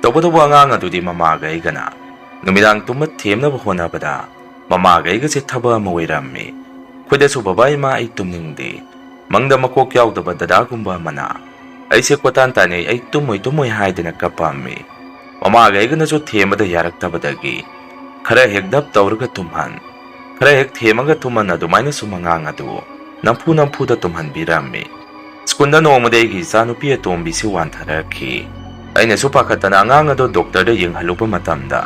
ꯇꯧꯕꯇꯕꯨ ꯑꯉꯥꯡ ꯑꯗꯨꯗꯤ ꯃꯃꯥꯒ ꯑꯩꯒꯅ ꯅꯨꯃꯤꯗꯥꯡ ꯇꯨꯝꯕ ꯊꯦꯝꯅꯕ ꯍꯣꯠꯅꯕꯗ ꯃꯃꯥꯒ ꯑꯩꯒꯁꯦ ꯊꯕꯛ ꯑꯃ ꯑꯣꯏꯔꯝꯃꯤ꯫ ꯑꯩꯈꯣꯏꯗꯁꯨ ꯕꯕꯥ ꯏꯃꯥ ꯑꯩ ꯇꯨꯝꯅꯤꯡꯗꯦ, ꯃꯪꯗ ꯃꯀꯣꯛ ꯌꯥꯎꯗꯕ ꯗꯗꯥꯒꯨꯝꯕ ꯑꯃꯅ ꯑꯩꯁꯦ ꯀꯣꯏꯇꯥꯟ ꯇꯥꯟꯅꯩ, ꯑꯩ ꯇꯨꯝꯃꯣꯏ ꯇꯨꯝꯃꯣꯏ ꯍꯥꯏꯗꯅ ꯀꯞꯄꯝꯃꯤ꯫ ꯃꯃꯥꯒ ꯑꯩꯒꯅꯁꯨ ꯊꯦꯝꯕꯗ ꯌꯥꯔꯛꯇꯕꯗꯒꯤ ꯈꯔ ꯍꯦꯛ ꯅꯞ ꯇꯧꯔꯒ ꯇꯨꯝꯍꯟ, ꯈꯔ ꯍꯦꯛ ꯊꯦꯝꯃꯒ ꯇꯨꯝꯍꯟ, ꯑꯗꯨꯃꯥꯏꯅ ꯁꯨꯝ ꯑꯉꯥꯡ ꯑꯗꯨ ꯅꯝꯐꯨ ꯅꯝꯐꯨꯗ ꯇꯨꯝꯍꯟꯕꯤꯔꯝꯃꯤ꯫ ꯁ꯭ꯀꯨꯜꯗ ꯅꯣꯡꯃꯗꯤ ꯑꯩꯒꯤ ꯏꯆꯥꯅꯨꯄꯤ ꯑꯇꯣꯝꯕꯤꯁꯤ ꯋꯥꯟꯊꯔꯛꯈꯤ꯫ ꯑꯩꯅꯁꯨ ꯄꯥꯈꯠꯇꯅ ꯑꯉꯥꯡ ꯑꯗꯨ ꯗꯣꯛꯇꯔꯗ ꯌꯦꯡꯍꯜꯂꯨꯕ ꯃꯇꯝꯗ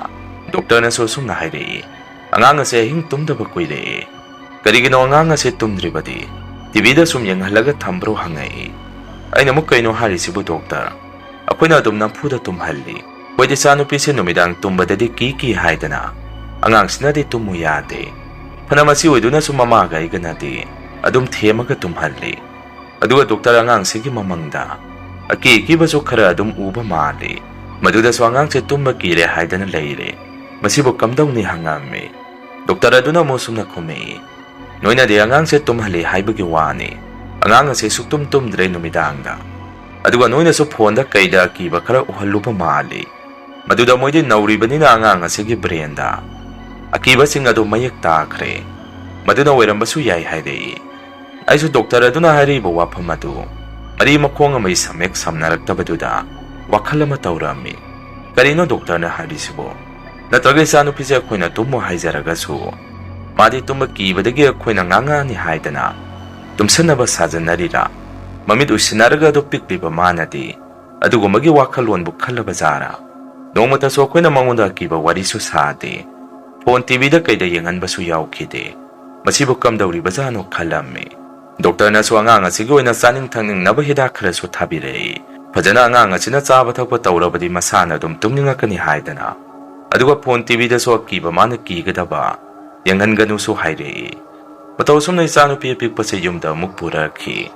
ꯗꯣꯛꯇꯔꯅꯁꯨ ꯑꯁꯨꯝꯅ ꯍꯥꯏꯔꯛꯏ, "ꯑꯉꯥꯡ ꯑꯁꯦ ꯑꯍꯤꯡ ꯇꯨꯝꯗꯕ ꯀꯨꯏꯔꯛꯑꯦ꯫ ꯀꯔꯤꯒꯤꯅꯣ ꯑꯉꯥꯡ ꯑꯁꯦ ꯇꯨꯝꯗ꯭ꯔꯤꯕꯗꯤ? ꯇꯤꯚꯤꯗ ꯁꯨꯝ ꯌꯦꯡꯍꯜꯂꯒ ꯊꯝꯕ꯭ꯔꯣ?" ꯍꯪꯉꯛꯏ꯫ ꯑꯩꯅ ꯑꯃꯨꯛ "ꯀꯩꯅꯣ ꯍꯥꯏꯔꯤꯁꯤꯕꯨ ꯗꯣꯛꯇꯔ? ꯑꯩꯈꯣꯏꯅ ꯑꯗꯨꯝ ꯅꯝꯐꯨꯗ ꯇꯨꯝꯍꯜꯂꯤ꯫ ꯑꯩꯈꯣꯏꯗꯤ ꯏꯆꯥꯅꯨꯄꯤꯁꯦ ꯅꯨꯃꯤꯗꯥꯡ ꯇꯨꯝꯕꯗꯗꯤ ꯀꯤ ꯀꯤ ꯍꯥꯏꯗꯅ ꯑꯉꯥꯡꯁꯤꯅꯗꯤ ꯇꯨꯝꯃꯨ ꯌꯥꯗꯦ꯫ ꯐꯅ ꯃꯁꯤ ꯑꯣꯏꯗꯨꯅꯁꯨ ꯃꯃꯥꯒ ꯑꯩꯒꯅꯗꯤ ꯑꯗꯨꯝ ꯊꯦꯝꯃꯒ ꯇꯨꯝꯍꯜꯂꯤ꯫ ꯑꯗꯨꯒ ꯗꯣꯛꯇꯔ, ꯑꯉꯥꯡꯁꯤꯒꯤ ꯃꯃꯪꯗ ꯑꯀꯤ ꯑꯀꯤꯕꯁꯨ ꯈꯔ ꯑꯗꯨꯝ ꯎꯕ ꯃꯥꯜꯂꯤ꯫ ꯃꯗꯨꯗꯁꯨ ꯑꯉꯥꯡꯁꯦ ꯇꯨꯝꯕ ꯀꯤꯔꯦ ꯍꯥꯏꯗꯅ ꯂꯩꯔꯦ꯫ ꯃꯁꯤꯕꯨ ꯀꯝꯗꯧꯅꯤ?" ꯍꯪꯉꯝꯃꯤ꯫ ꯗꯣꯛꯇꯔ ꯑꯗꯨꯅ ꯑꯃꯨꯛ ꯁꯨꯝꯅ ꯈꯨꯝꯃꯛꯏ, "ꯅꯣꯏꯅꯗꯤ ꯑꯉꯥꯡꯁꯦ ꯇꯨꯝꯍꯜꯂꯤ ꯍꯥꯏꯕꯒꯤ ꯋꯥꯅꯤ꯫ ꯑꯉꯥꯡ ꯑꯁꯦ ꯁꯨꯛꯇꯨꯝ ꯇꯨꯝꯗ꯭ꯔꯦ ꯅꯨꯃꯤꯗꯥꯡꯗ꯫ ꯑꯗꯨꯒ ꯅꯣꯏꯅꯁꯨ ꯐꯣꯟꯗ ꯀꯩꯗ ꯑꯀꯤꯕ ꯈꯔ ꯎꯍꯜꯂꯨꯕ ꯃꯥꯜꯂꯤ꯫ ꯃꯗꯨꯗ ꯃꯣꯏꯗꯤ ꯅꯧꯔꯤꯕꯅꯤꯅ ꯑꯉꯥꯡ ꯑꯁꯤꯒꯤ ꯕ꯭ꯔꯦꯟꯗ ꯑꯀꯤꯕꯁꯤꯡ ꯑꯗꯨ ꯃꯌꯦꯛ ꯇꯥꯈ꯭ꯔꯦ꯫ ꯃꯗꯨꯅ ꯑꯣꯏꯔꯝꯕꯁꯨ ꯌꯥꯏ ꯍꯥꯏꯔꯛꯏ꯫ ꯑꯩꯁꯨ ꯗꯣꯛꯇꯔ ꯑꯗꯨꯅ ꯍꯥꯏꯔꯛꯏꯕ ꯋꯥꯐꯝ ꯑꯗꯨ ꯃꯔꯤ ꯃꯈꯣꯡ ꯑꯃ ꯏꯁꯝ ꯍꯦꯛ ꯁꯝꯅꯔꯛꯇꯕꯗꯨꯗ ꯋꯥꯈꯜ ꯑꯃ ꯇꯧꯔꯝꯃꯤ꯫ ꯀꯔꯤꯅꯣ ꯗꯣꯛꯇꯔꯅ ꯍꯥꯏꯔꯤꯁꯤꯕꯣ? ꯅꯠꯇ꯭ꯔꯒ ꯏꯆꯥꯅꯨꯄꯤꯁꯦ ꯑꯩꯈꯣꯏꯅ ꯇꯨꯝꯃꯣ ꯍꯥꯏꯖꯔꯒꯁꯨ ꯃꯥꯗꯤ ꯇꯨꯝꯕ ꯀꯤꯕꯗꯒꯤ ꯑꯩꯈꯣꯏꯅ ꯉꯥꯡꯉꯛꯑꯅꯤ ꯍꯥꯏꯗꯅ ꯇꯨꯝꯁꯟꯅꯕ ꯁꯥꯖꯟꯅꯔꯤꯔꯥ? ꯃꯃꯤꯠ ꯎꯏꯁꯤꯟꯅꯔꯒ ꯑꯗꯨ ꯄꯤꯛꯂꯤꯕ ꯃꯥꯅꯗꯤ ꯑꯗꯨꯒꯨꯝꯕꯒꯤ ꯋꯥꯈꯜꯂꯣꯟꯕꯨ ꯈꯜꯂꯕ ꯖꯥꯔꯥ? ꯅꯣꯡꯃꯇꯁꯨ ꯑꯩꯈꯣꯏꯅ ꯃꯉꯣꯟꯗ ꯑꯀꯤꯕ ꯋꯥꯔꯤꯁꯨ ꯁꯥꯗꯦ꯫ ꯐꯣꯟ ꯇꯤꯚꯤꯗ ꯀꯩꯗ ꯌꯦꯡꯍꯟꯕꯁꯨ ꯌꯥꯎꯈꯤꯗꯦ꯫ ꯃꯁꯤꯕꯨ ꯀꯝꯗꯧꯔꯤꯕꯖꯥꯠꯅꯣ ꯈꯜꯂꯝꯃꯤ꯫ ꯗꯣꯛꯇꯔꯅꯁꯨ ꯑꯉꯥꯡ ꯑꯁꯤꯒꯤ ꯑꯣꯏꯅ ꯆꯥꯅꯤꯡ ꯊꯛꯅꯤꯡꯅꯕ ꯍꯤꯗꯥꯛ ꯈꯔꯁꯨ ꯊꯥꯕꯤꯔꯛꯏ꯫ ꯐꯖꯅ ꯑꯉꯥꯡ ꯑꯁꯤꯅ ꯆꯥꯕ ꯊꯛꯄ ꯇꯧꯔꯕꯗꯤ ꯃꯁꯥꯅ ꯑꯗꯨꯝ ꯇꯨꯝꯅꯤꯡꯉꯛꯀꯅꯤ ꯍꯥꯏꯗꯅ꯫ ꯑꯗꯨꯒ ꯐꯣꯟ ꯇꯤꯚꯤꯗꯁꯨ ꯑꯀꯤꯕ ꯃꯥꯅ ꯀꯤꯒꯗꯕ ꯌꯦꯡꯍꯟꯒꯅꯨꯁꯨ ꯍꯥꯏꯔꯛꯏ꯫ ꯃꯇꯧ ꯑꯁꯨꯝꯅ ꯏꯆꯥꯅꯨꯄꯤ ꯑꯄꯤꯛꯄꯁꯦ ꯌꯨꯝꯗ ꯑꯃꯨꯛ ꯄꯨꯔꯛꯈꯤ꯫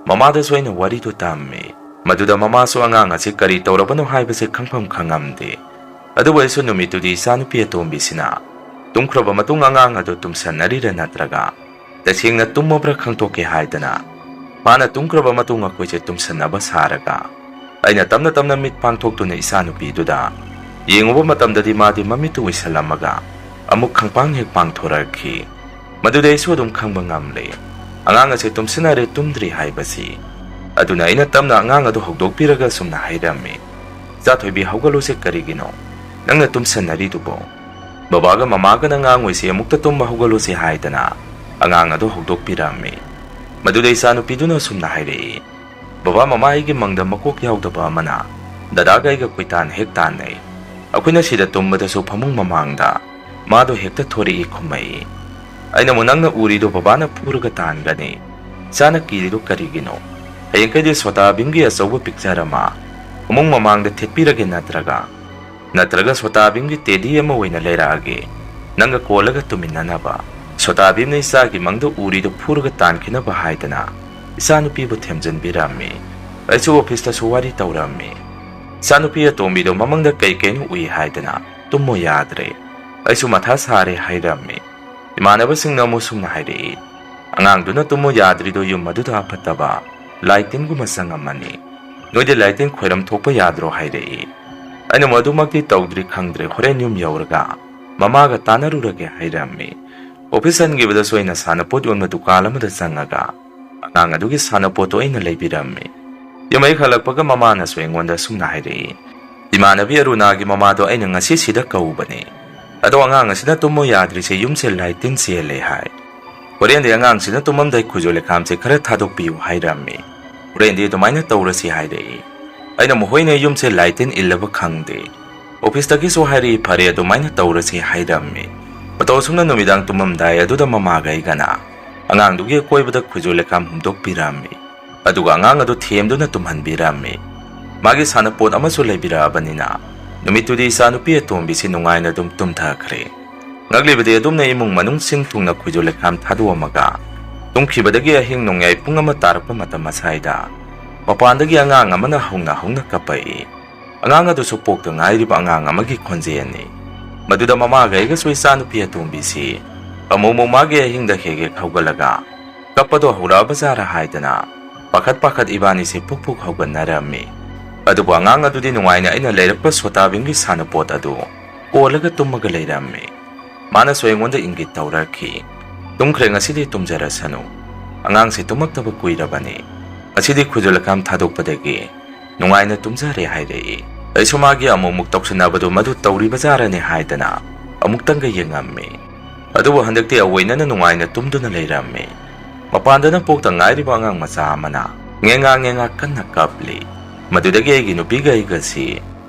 ꯃꯃꯥꯗꯁꯨ ꯑꯩꯅ ꯋꯥꯔꯤꯗꯨ ꯇꯝꯃꯤ꯫ ꯃꯗꯨꯗ ꯃꯃꯥꯁꯨ ꯑꯉꯥꯡ ꯑꯁꯤ ꯀꯔꯤ ꯇꯧꯔꯕꯅꯣ ꯍꯥꯏꯕꯁꯦ ꯈꯪꯐꯝ ꯈꯪꯉꯝꯗꯦ꯫ ꯑꯗꯨꯕꯨ ꯑꯩꯁꯨ ꯅꯨꯃꯤꯠꯇꯨꯗꯤ ꯏꯆꯥꯅꯨꯄꯤ ꯑꯇꯣꯝꯕꯤꯁꯤꯅ ꯇꯨꯝꯈ꯭ꯔꯕ ꯃꯇꯨꯡ ꯑꯉꯥꯡ ꯑꯗꯨ ꯇꯨꯝꯁꯟꯅꯔꯤꯔ ꯅꯠꯇ꯭ꯔꯒ ꯇꯁꯦꯡꯅ ꯇꯨꯝꯃꯕ꯭ꯔꯥ ꯈꯪꯗꯣꯛꯀꯦ ꯍꯥꯏꯗꯅ ꯃꯥꯅ ꯇꯨꯝꯈ꯭ꯔꯕ ꯃꯇꯨꯡ ꯑꯩꯈꯣꯏꯁꯦ ꯇꯨꯝꯁꯟꯅꯕ ꯁꯥꯔꯒ ꯑꯩꯅ ꯇꯞꯅ ꯇꯞꯅ ꯃꯤꯠ ꯄꯥꯡꯊꯣꯛꯇꯨꯅ ꯏꯆꯥꯅꯨꯄꯤꯗꯨꯗ ꯌꯦꯡꯉꯨꯕ ꯃꯇꯝꯗꯗꯤ ꯃꯥꯗꯤ ꯃꯃꯤꯠꯇꯨ ꯎꯏꯁꯜꯂꯝꯃꯒ ꯑꯃꯨꯛ ꯈꯪꯄꯥꯡ ꯍꯦꯛ ꯄꯥꯡꯊꯣꯔꯛꯈꯤ꯫ ꯃꯗꯨꯗ ꯑꯩꯁꯨ ꯑꯗꯨꯝ ꯈꯪꯕ ꯉꯝꯂꯦ, ꯑꯉꯥꯡ ꯑꯁꯦ ꯇꯨꯝꯁꯤꯟꯅꯔꯦ, ꯇꯨꯝꯗ꯭ꯔꯤ ꯍꯥꯏꯕꯁꯤ꯫ ꯑꯗꯨꯅ ꯑꯩꯅ ꯇꯞꯅ ꯑꯉꯥꯡ ꯑꯗꯨ ꯍꯧꯗꯣꯛꯄꯤꯔꯒ ꯑꯁꯨꯝꯅ ꯍꯥꯏꯔꯝꯃꯤ, "ꯏꯆꯥꯊꯣꯏꯕꯤ, ꯍꯧꯒꯠꯂꯨꯁꯦ, ꯀꯔꯤꯒꯤꯅꯣ ꯅꯪꯅ ꯇꯨꯝꯁꯟꯅꯔꯤꯗꯨꯕꯣ? ꯕꯕꯥꯒ ꯃꯃꯥꯒꯅ ꯉꯥꯡꯉꯣꯏꯁꯦ, ꯑꯃꯨꯛꯇ ꯇꯨꯝꯕ ꯍꯧꯒꯠꯂꯨꯁꯦ" ꯍꯥꯏꯗꯅ ꯑꯉꯥꯡ ꯑꯗꯨ ꯍꯧꯗꯣꯛꯄꯤꯔꯝꯃꯤ꯫ ꯃꯗꯨꯗ ꯏꯆꯥꯅꯨꯄꯤꯗꯨꯅ ꯑꯁꯨꯝꯅ ꯍꯥꯏꯔꯛꯏ, "ꯕꯕꯥ, ꯃꯃꯥ, ꯑꯩꯒꯤ ꯃꯪꯗ ꯃꯀꯣꯛ ꯌꯥꯎꯗꯕ ꯑꯃꯅ ꯗꯗꯥꯒ ꯑꯩꯒ ꯀꯣꯏꯇꯥꯟ ꯍꯦꯛ ꯇꯥꯟꯅꯩ꯫ ꯑꯩꯈꯣꯏꯅ ꯁꯤꯗ ꯇꯨꯝꯕꯗꯁꯨ ꯐꯃꯨꯡ ꯃꯃꯥꯡꯗ ꯃꯥꯗꯣ ꯍꯦꯛꯇ ꯊꯣꯔꯛꯏ" ꯈꯨꯝꯃꯛꯏ꯫ ꯑꯩꯅ ꯑꯃꯨꯛ, "ꯅꯪꯅ ꯎꯔꯤꯗꯣ ꯕꯕꯥꯅ ꯐꯨꯔꯒ ꯇꯥꯟꯒꯅꯤ, ꯏꯆꯥꯅ ꯀꯤꯔꯤꯗꯣ ꯀꯔꯤꯒꯤꯅꯣ? ꯍꯌꯦꯡꯈꯩꯗꯤ ꯁꯣꯇꯥ ꯚꯤꯝꯒꯤ ꯑꯆꯧꯕ ꯄꯤꯛꯆꯔ ꯑꯃ ꯐꯃꯨꯡ ꯃꯃꯥꯡꯗ ꯊꯦꯠꯄꯤꯔꯒꯦ, ꯅꯠꯇ꯭ꯔꯒ ꯅꯠꯇ꯭ꯔꯒ ꯁꯣꯇꯥ ꯚꯤꯝꯒꯤ ꯇꯦꯗꯤ ꯑꯃ ꯑꯣꯏꯅ ꯂꯩꯔꯛꯑꯒꯦ, ꯅꯪꯒ ꯀꯣꯜꯂꯒ ꯇꯨꯃꯤꯟꯅꯅꯕ"꯫ ꯁꯣꯇꯥ ꯚꯤꯝꯅ ꯏꯆꯥꯒꯤ ꯃꯪꯗ ꯎꯔꯤꯗꯨ ꯐꯨꯔꯒ ꯇꯥꯟꯈꯤꯅꯕ ꯍꯥꯏꯗꯅ ꯏꯆꯥꯅꯨꯄꯤꯕꯨ ꯊꯦꯝꯖꯤꯟꯕꯤꯔꯝꯃꯤ꯫ ꯑꯩꯁꯨ ꯑꯣꯐꯤꯁꯇꯁꯨ ꯋꯥꯔꯤ ꯇꯧꯔꯝꯃꯤ꯫ ꯏꯆꯥꯅꯨꯄꯤ ꯑꯇꯣꯝꯕꯤꯗꯣ ꯃꯃꯪꯗ ꯀꯩ ꯀꯩꯅꯣ ꯎꯏ ꯍꯥꯏꯗꯅ ꯇꯨꯝꯃꯣ ꯌꯥꯗ꯭ꯔꯦ꯫ ꯑꯩꯁꯨ ꯃꯊꯥ ꯁꯥꯔꯦ ꯍꯥꯏꯔꯝꯃꯤ꯫ ꯏꯃꯥꯟꯅꯕꯁꯤꯡꯅ ꯑꯃꯨꯛ ꯁꯨꯝꯅ ꯍꯥꯏꯔꯛꯏ, "ꯑꯉꯥꯡꯗꯨꯅ ꯇꯨꯝꯃꯨ ꯌꯥꯗ꯭ꯔꯤꯗꯣ ꯌꯨꯝ ꯑꯗꯨꯗ ꯑꯐꯠꯇꯕ ꯂꯥꯏ ꯇꯤꯟꯒꯨꯝꯕ ꯆꯪꯉꯝꯃꯅꯤ꯫ ꯅꯣꯏꯗꯤ ꯂꯥꯏ ꯇꯤꯟ ꯈꯣꯏꯔꯝ ꯊꯣꯛꯄ ꯌꯥꯗ꯭ꯔꯣ?" ꯍꯥꯏꯔꯛꯏ꯫ ꯑꯩꯅ, "ꯃꯗꯨꯃꯛꯇꯤ ꯇꯧꯗ꯭ꯔꯤ, ꯈꯪꯗ꯭ꯔꯦ, ꯍꯣꯔꯦꯟ ꯌꯨꯝ ꯌꯧꯔꯒ ꯃꯃꯥꯒ ꯇꯥꯟꯅꯔꯨꯔꯒꯦ" ꯍꯥꯏꯔꯝꯃꯤ꯫ ꯑꯣꯐꯤꯁ ꯍꯟꯈꯤꯕꯗꯁꯨ ꯑꯩꯅ ꯁꯥꯟꯅꯄꯣꯠ ꯌꯣꯟꯕ ꯗꯨꯀꯥꯟ ꯑꯃꯗ ꯆꯪꯉꯒ ꯑꯉꯥꯡ ꯑꯗꯨꯒꯤ ꯁꯥꯟꯅꯄꯣꯠꯇꯣ ꯑꯩꯅ ꯂꯩꯕꯤꯔꯝꯃꯤ꯫ ꯌꯨꯝ ꯍꯦꯛ ꯍꯜꯂꯛꯄꯒ ꯃꯃꯥꯅꯁꯨ ꯑꯩꯉꯣꯟꯗ ꯑꯁꯨꯝꯅ ꯍꯥꯏꯔꯛꯏ, "ꯏꯃꯥꯟꯅꯕꯤ ꯑꯔꯨꯅꯥꯒꯤ ꯃꯃꯥꯗꯣ ꯑꯩꯅ ꯉꯁꯤ ꯁꯤꯗ ꯀꯧꯕꯅꯦ꯫ ꯑꯗꯣ ꯑꯉꯥꯡ ꯑꯁꯤꯅ ꯇꯨꯝꯃꯣ ꯌꯥꯗ꯭ꯔꯤꯁꯦ ꯌꯨꯝꯁꯦ ꯂꯥꯏ ꯇꯤꯟ ꯆꯦꯜꯂꯦ ꯍꯥꯏ꯫ ꯍꯣꯔꯦꯟꯗꯤ ꯑꯉꯥꯡꯁꯤꯅ ꯇꯨꯝꯃꯝꯗꯥꯏ ꯈꯨꯖꯨ ꯂꯩꯈꯥꯝꯁꯦ ꯈꯔ ꯊꯥꯗꯣꯛꯄꯤꯌꯨ" ꯍꯥꯏꯔꯝꯃꯤ꯫ "ꯍꯣꯔꯦꯟꯗꯤ ꯑꯗꯨꯃꯥꯏꯅ ꯇꯧꯔꯁꯤ" ꯍꯥꯏꯔꯛꯏ꯫ ꯑꯩꯅ ꯃꯈꯣꯏꯅ ꯌꯨꯝꯁꯦ ꯂꯥꯏ ꯇꯤꯟ ꯏꯜꯂꯕ ꯈꯪꯗꯦ꯫ ꯑꯣꯐꯤꯁꯇꯒꯤꯁꯨ ꯍꯥꯏꯔꯛꯏ, "ꯐꯔꯦ, ꯑꯗꯨꯃꯥꯏꯅ ꯇꯧꯔꯁꯤ" ꯍꯥꯏꯔꯝꯃꯤ꯫ ꯃꯇꯧ ꯑꯁꯨꯝꯅ ꯅꯨꯃꯤꯗꯥꯡ ꯇꯨꯝꯃꯝꯗꯥꯏ ꯑꯗꯨꯗ ꯃꯃꯥꯒ ꯑꯩꯒꯅ ꯑꯉꯥꯡꯗꯨꯒꯤ ꯑꯀꯣꯏꯕꯗ ꯈꯨꯖꯨ ꯂꯩꯈꯥꯝ ꯍꯨꯝꯗꯣꯛꯄꯤꯔꯝꯃꯤ꯫ ꯑꯗꯨꯒ ꯑꯉꯥꯡ ꯑꯗꯨ ꯊꯦꯝꯗꯨꯅ ꯇꯨꯝꯍꯟꯕꯤꯔꯝꯃꯤ꯫ ꯃꯥꯒꯤ ꯁꯥꯟꯅꯄꯣꯠ ꯑꯃꯁꯨ ꯂꯩꯕꯤꯔꯛꯑꯕꯅꯤꯅ ꯅꯨꯃꯤꯠꯇꯨꯗꯤ ꯏꯆꯥꯅꯨꯄꯤ ꯑꯇꯣꯝꯕꯤꯁꯤ ꯅꯨꯡꯉꯥꯏꯅ ꯑꯗꯨꯝ ꯇꯨꯝꯊꯈ꯭ꯔꯦ꯫ ꯉꯛꯂꯤꯕꯗꯤ ꯑꯗꯨꯝꯅ ꯏꯃꯨꯡ ꯃꯅꯨꯡ ꯁꯤꯟ ꯊꯨꯡꯅ ꯈꯨꯖꯨ ꯂꯩꯈꯥꯝ ꯊꯥꯗꯣꯛꯑꯝꯃꯒ ꯇꯨꯝꯈꯤꯕꯗꯒꯤ ꯑꯍꯤꯡ ꯅꯣꯡꯌꯥꯏ ꯄꯨꯡ ꯑꯃ ꯇꯥꯔꯛꯄ ꯃꯇꯝ ꯑꯁꯥꯏꯗ ꯃꯄꯥꯟꯗꯒꯤ ꯑꯉꯥꯡ ꯑꯃꯅ ꯍꯧꯅ ꯍꯧꯅ ꯀꯞꯄꯛꯏ꯫ ꯑꯉꯥꯡ ꯑꯗꯨꯁꯨ ꯄꯣꯛꯇ ꯉꯥꯏꯔꯤꯕ ꯑꯉꯥꯡ ꯑꯃꯒꯤ ꯈꯣꯟꯖꯦꯜꯅꯤ꯫ ꯃꯗꯨꯗ ꯃꯃꯥꯒ ꯑꯩꯒꯁꯨ ꯏꯆꯥꯅꯨꯄꯤ ꯑꯇꯣꯝꯕꯤꯁꯤ ꯑꯃꯨꯛ ꯑꯃꯨꯛ ꯃꯥꯒꯤ ꯑꯍꯤꯡꯗ ꯍꯦꯛ ꯍꯦꯛ ꯍꯧꯒꯠꯂꯒ ꯀꯞꯄꯗꯣ ꯍꯧꯔꯛꯑꯕ ꯖꯥꯔꯥ ꯍꯥꯏꯗꯅ ꯄꯥꯈꯠ ꯄꯥꯈꯠ ꯏꯕꯥꯅꯤꯁꯤ ꯄꯨꯛ ꯄꯨꯛ ꯍꯧꯒꯠꯅꯔꯝꯃꯤ꯫ ꯑꯗꯨꯕꯨ ꯑꯉꯥꯡ ꯑꯗꯨꯗꯤ ꯅꯨꯡꯉꯥꯏꯅ ꯑꯩꯅ ꯂꯩꯔꯛꯄ ꯁꯣꯇꯥꯕꯤꯝꯒꯤ ꯁꯥꯟꯅꯄꯣꯠ ꯑꯗꯨ ꯀꯣꯜꯂꯒ ꯇꯨꯝꯃꯒ ꯂꯩꯔꯝꯃꯤ꯫ ꯃꯥꯅꯁꯨ ꯑꯩꯉꯣꯟꯗ ꯏꯪꯒꯤꯠ ꯇꯧꯔꯛꯈꯤ, "ꯇꯨꯝꯈ꯭ꯔꯦ, ꯉꯁꯤꯗꯤ ꯇꯨꯝꯖꯔꯁꯅꯨ꯫ ꯑꯉꯥꯡꯁꯤ ꯇꯨꯝꯃꯛꯇꯕ ꯀꯨꯏꯔꯕꯅꯤ꯫ ꯉꯁꯤꯗꯤ ꯈꯨꯖꯨ ꯂꯩꯈꯥꯝ ꯊꯥꯗꯣꯛꯄꯗꯒꯤ ꯅꯨꯡꯉꯥꯏꯅ ꯇꯨꯝꯖꯔꯦ" ꯍꯥꯏꯔꯛꯏ꯫ ꯑꯩꯁꯨ ꯃꯥꯒꯤ ꯑꯃꯨꯛ ꯑꯃꯨꯛ ꯇꯧꯁꯤꯟꯅꯕꯗꯨ ꯃꯗꯨ ꯇꯧꯔꯤꯕ ꯖꯥꯔꯅꯤ ꯍꯥꯏꯗꯅ ꯑꯃꯨꯛꯇꯪꯒ ꯌꯦꯡꯉꯝꯃꯤ꯫ ꯑꯗꯨꯕꯨ ꯍꯟꯗꯛꯇꯤ ꯑꯑꯣꯏꯅꯅ ꯅꯨꯡꯉꯥꯏꯅ ꯇꯨꯝꯗꯨꯅ ꯂꯩꯔꯝꯃꯤ꯫ ꯃꯄꯥꯟꯗꯅ ꯄꯣꯛꯇ ꯉꯥꯏꯔꯤꯕ ꯑꯉꯥꯡ ꯃꯆꯥ ꯑꯃꯅ ꯉꯦꯡꯉꯥ ꯉꯦꯡꯉꯥ ꯀꯟꯅ ꯀꯞꯂꯤ꯫ ꯃꯗꯨꯗꯒꯤ ꯑꯩꯒꯤ ꯅꯨꯄꯤꯒ ꯑꯩꯒꯁꯤ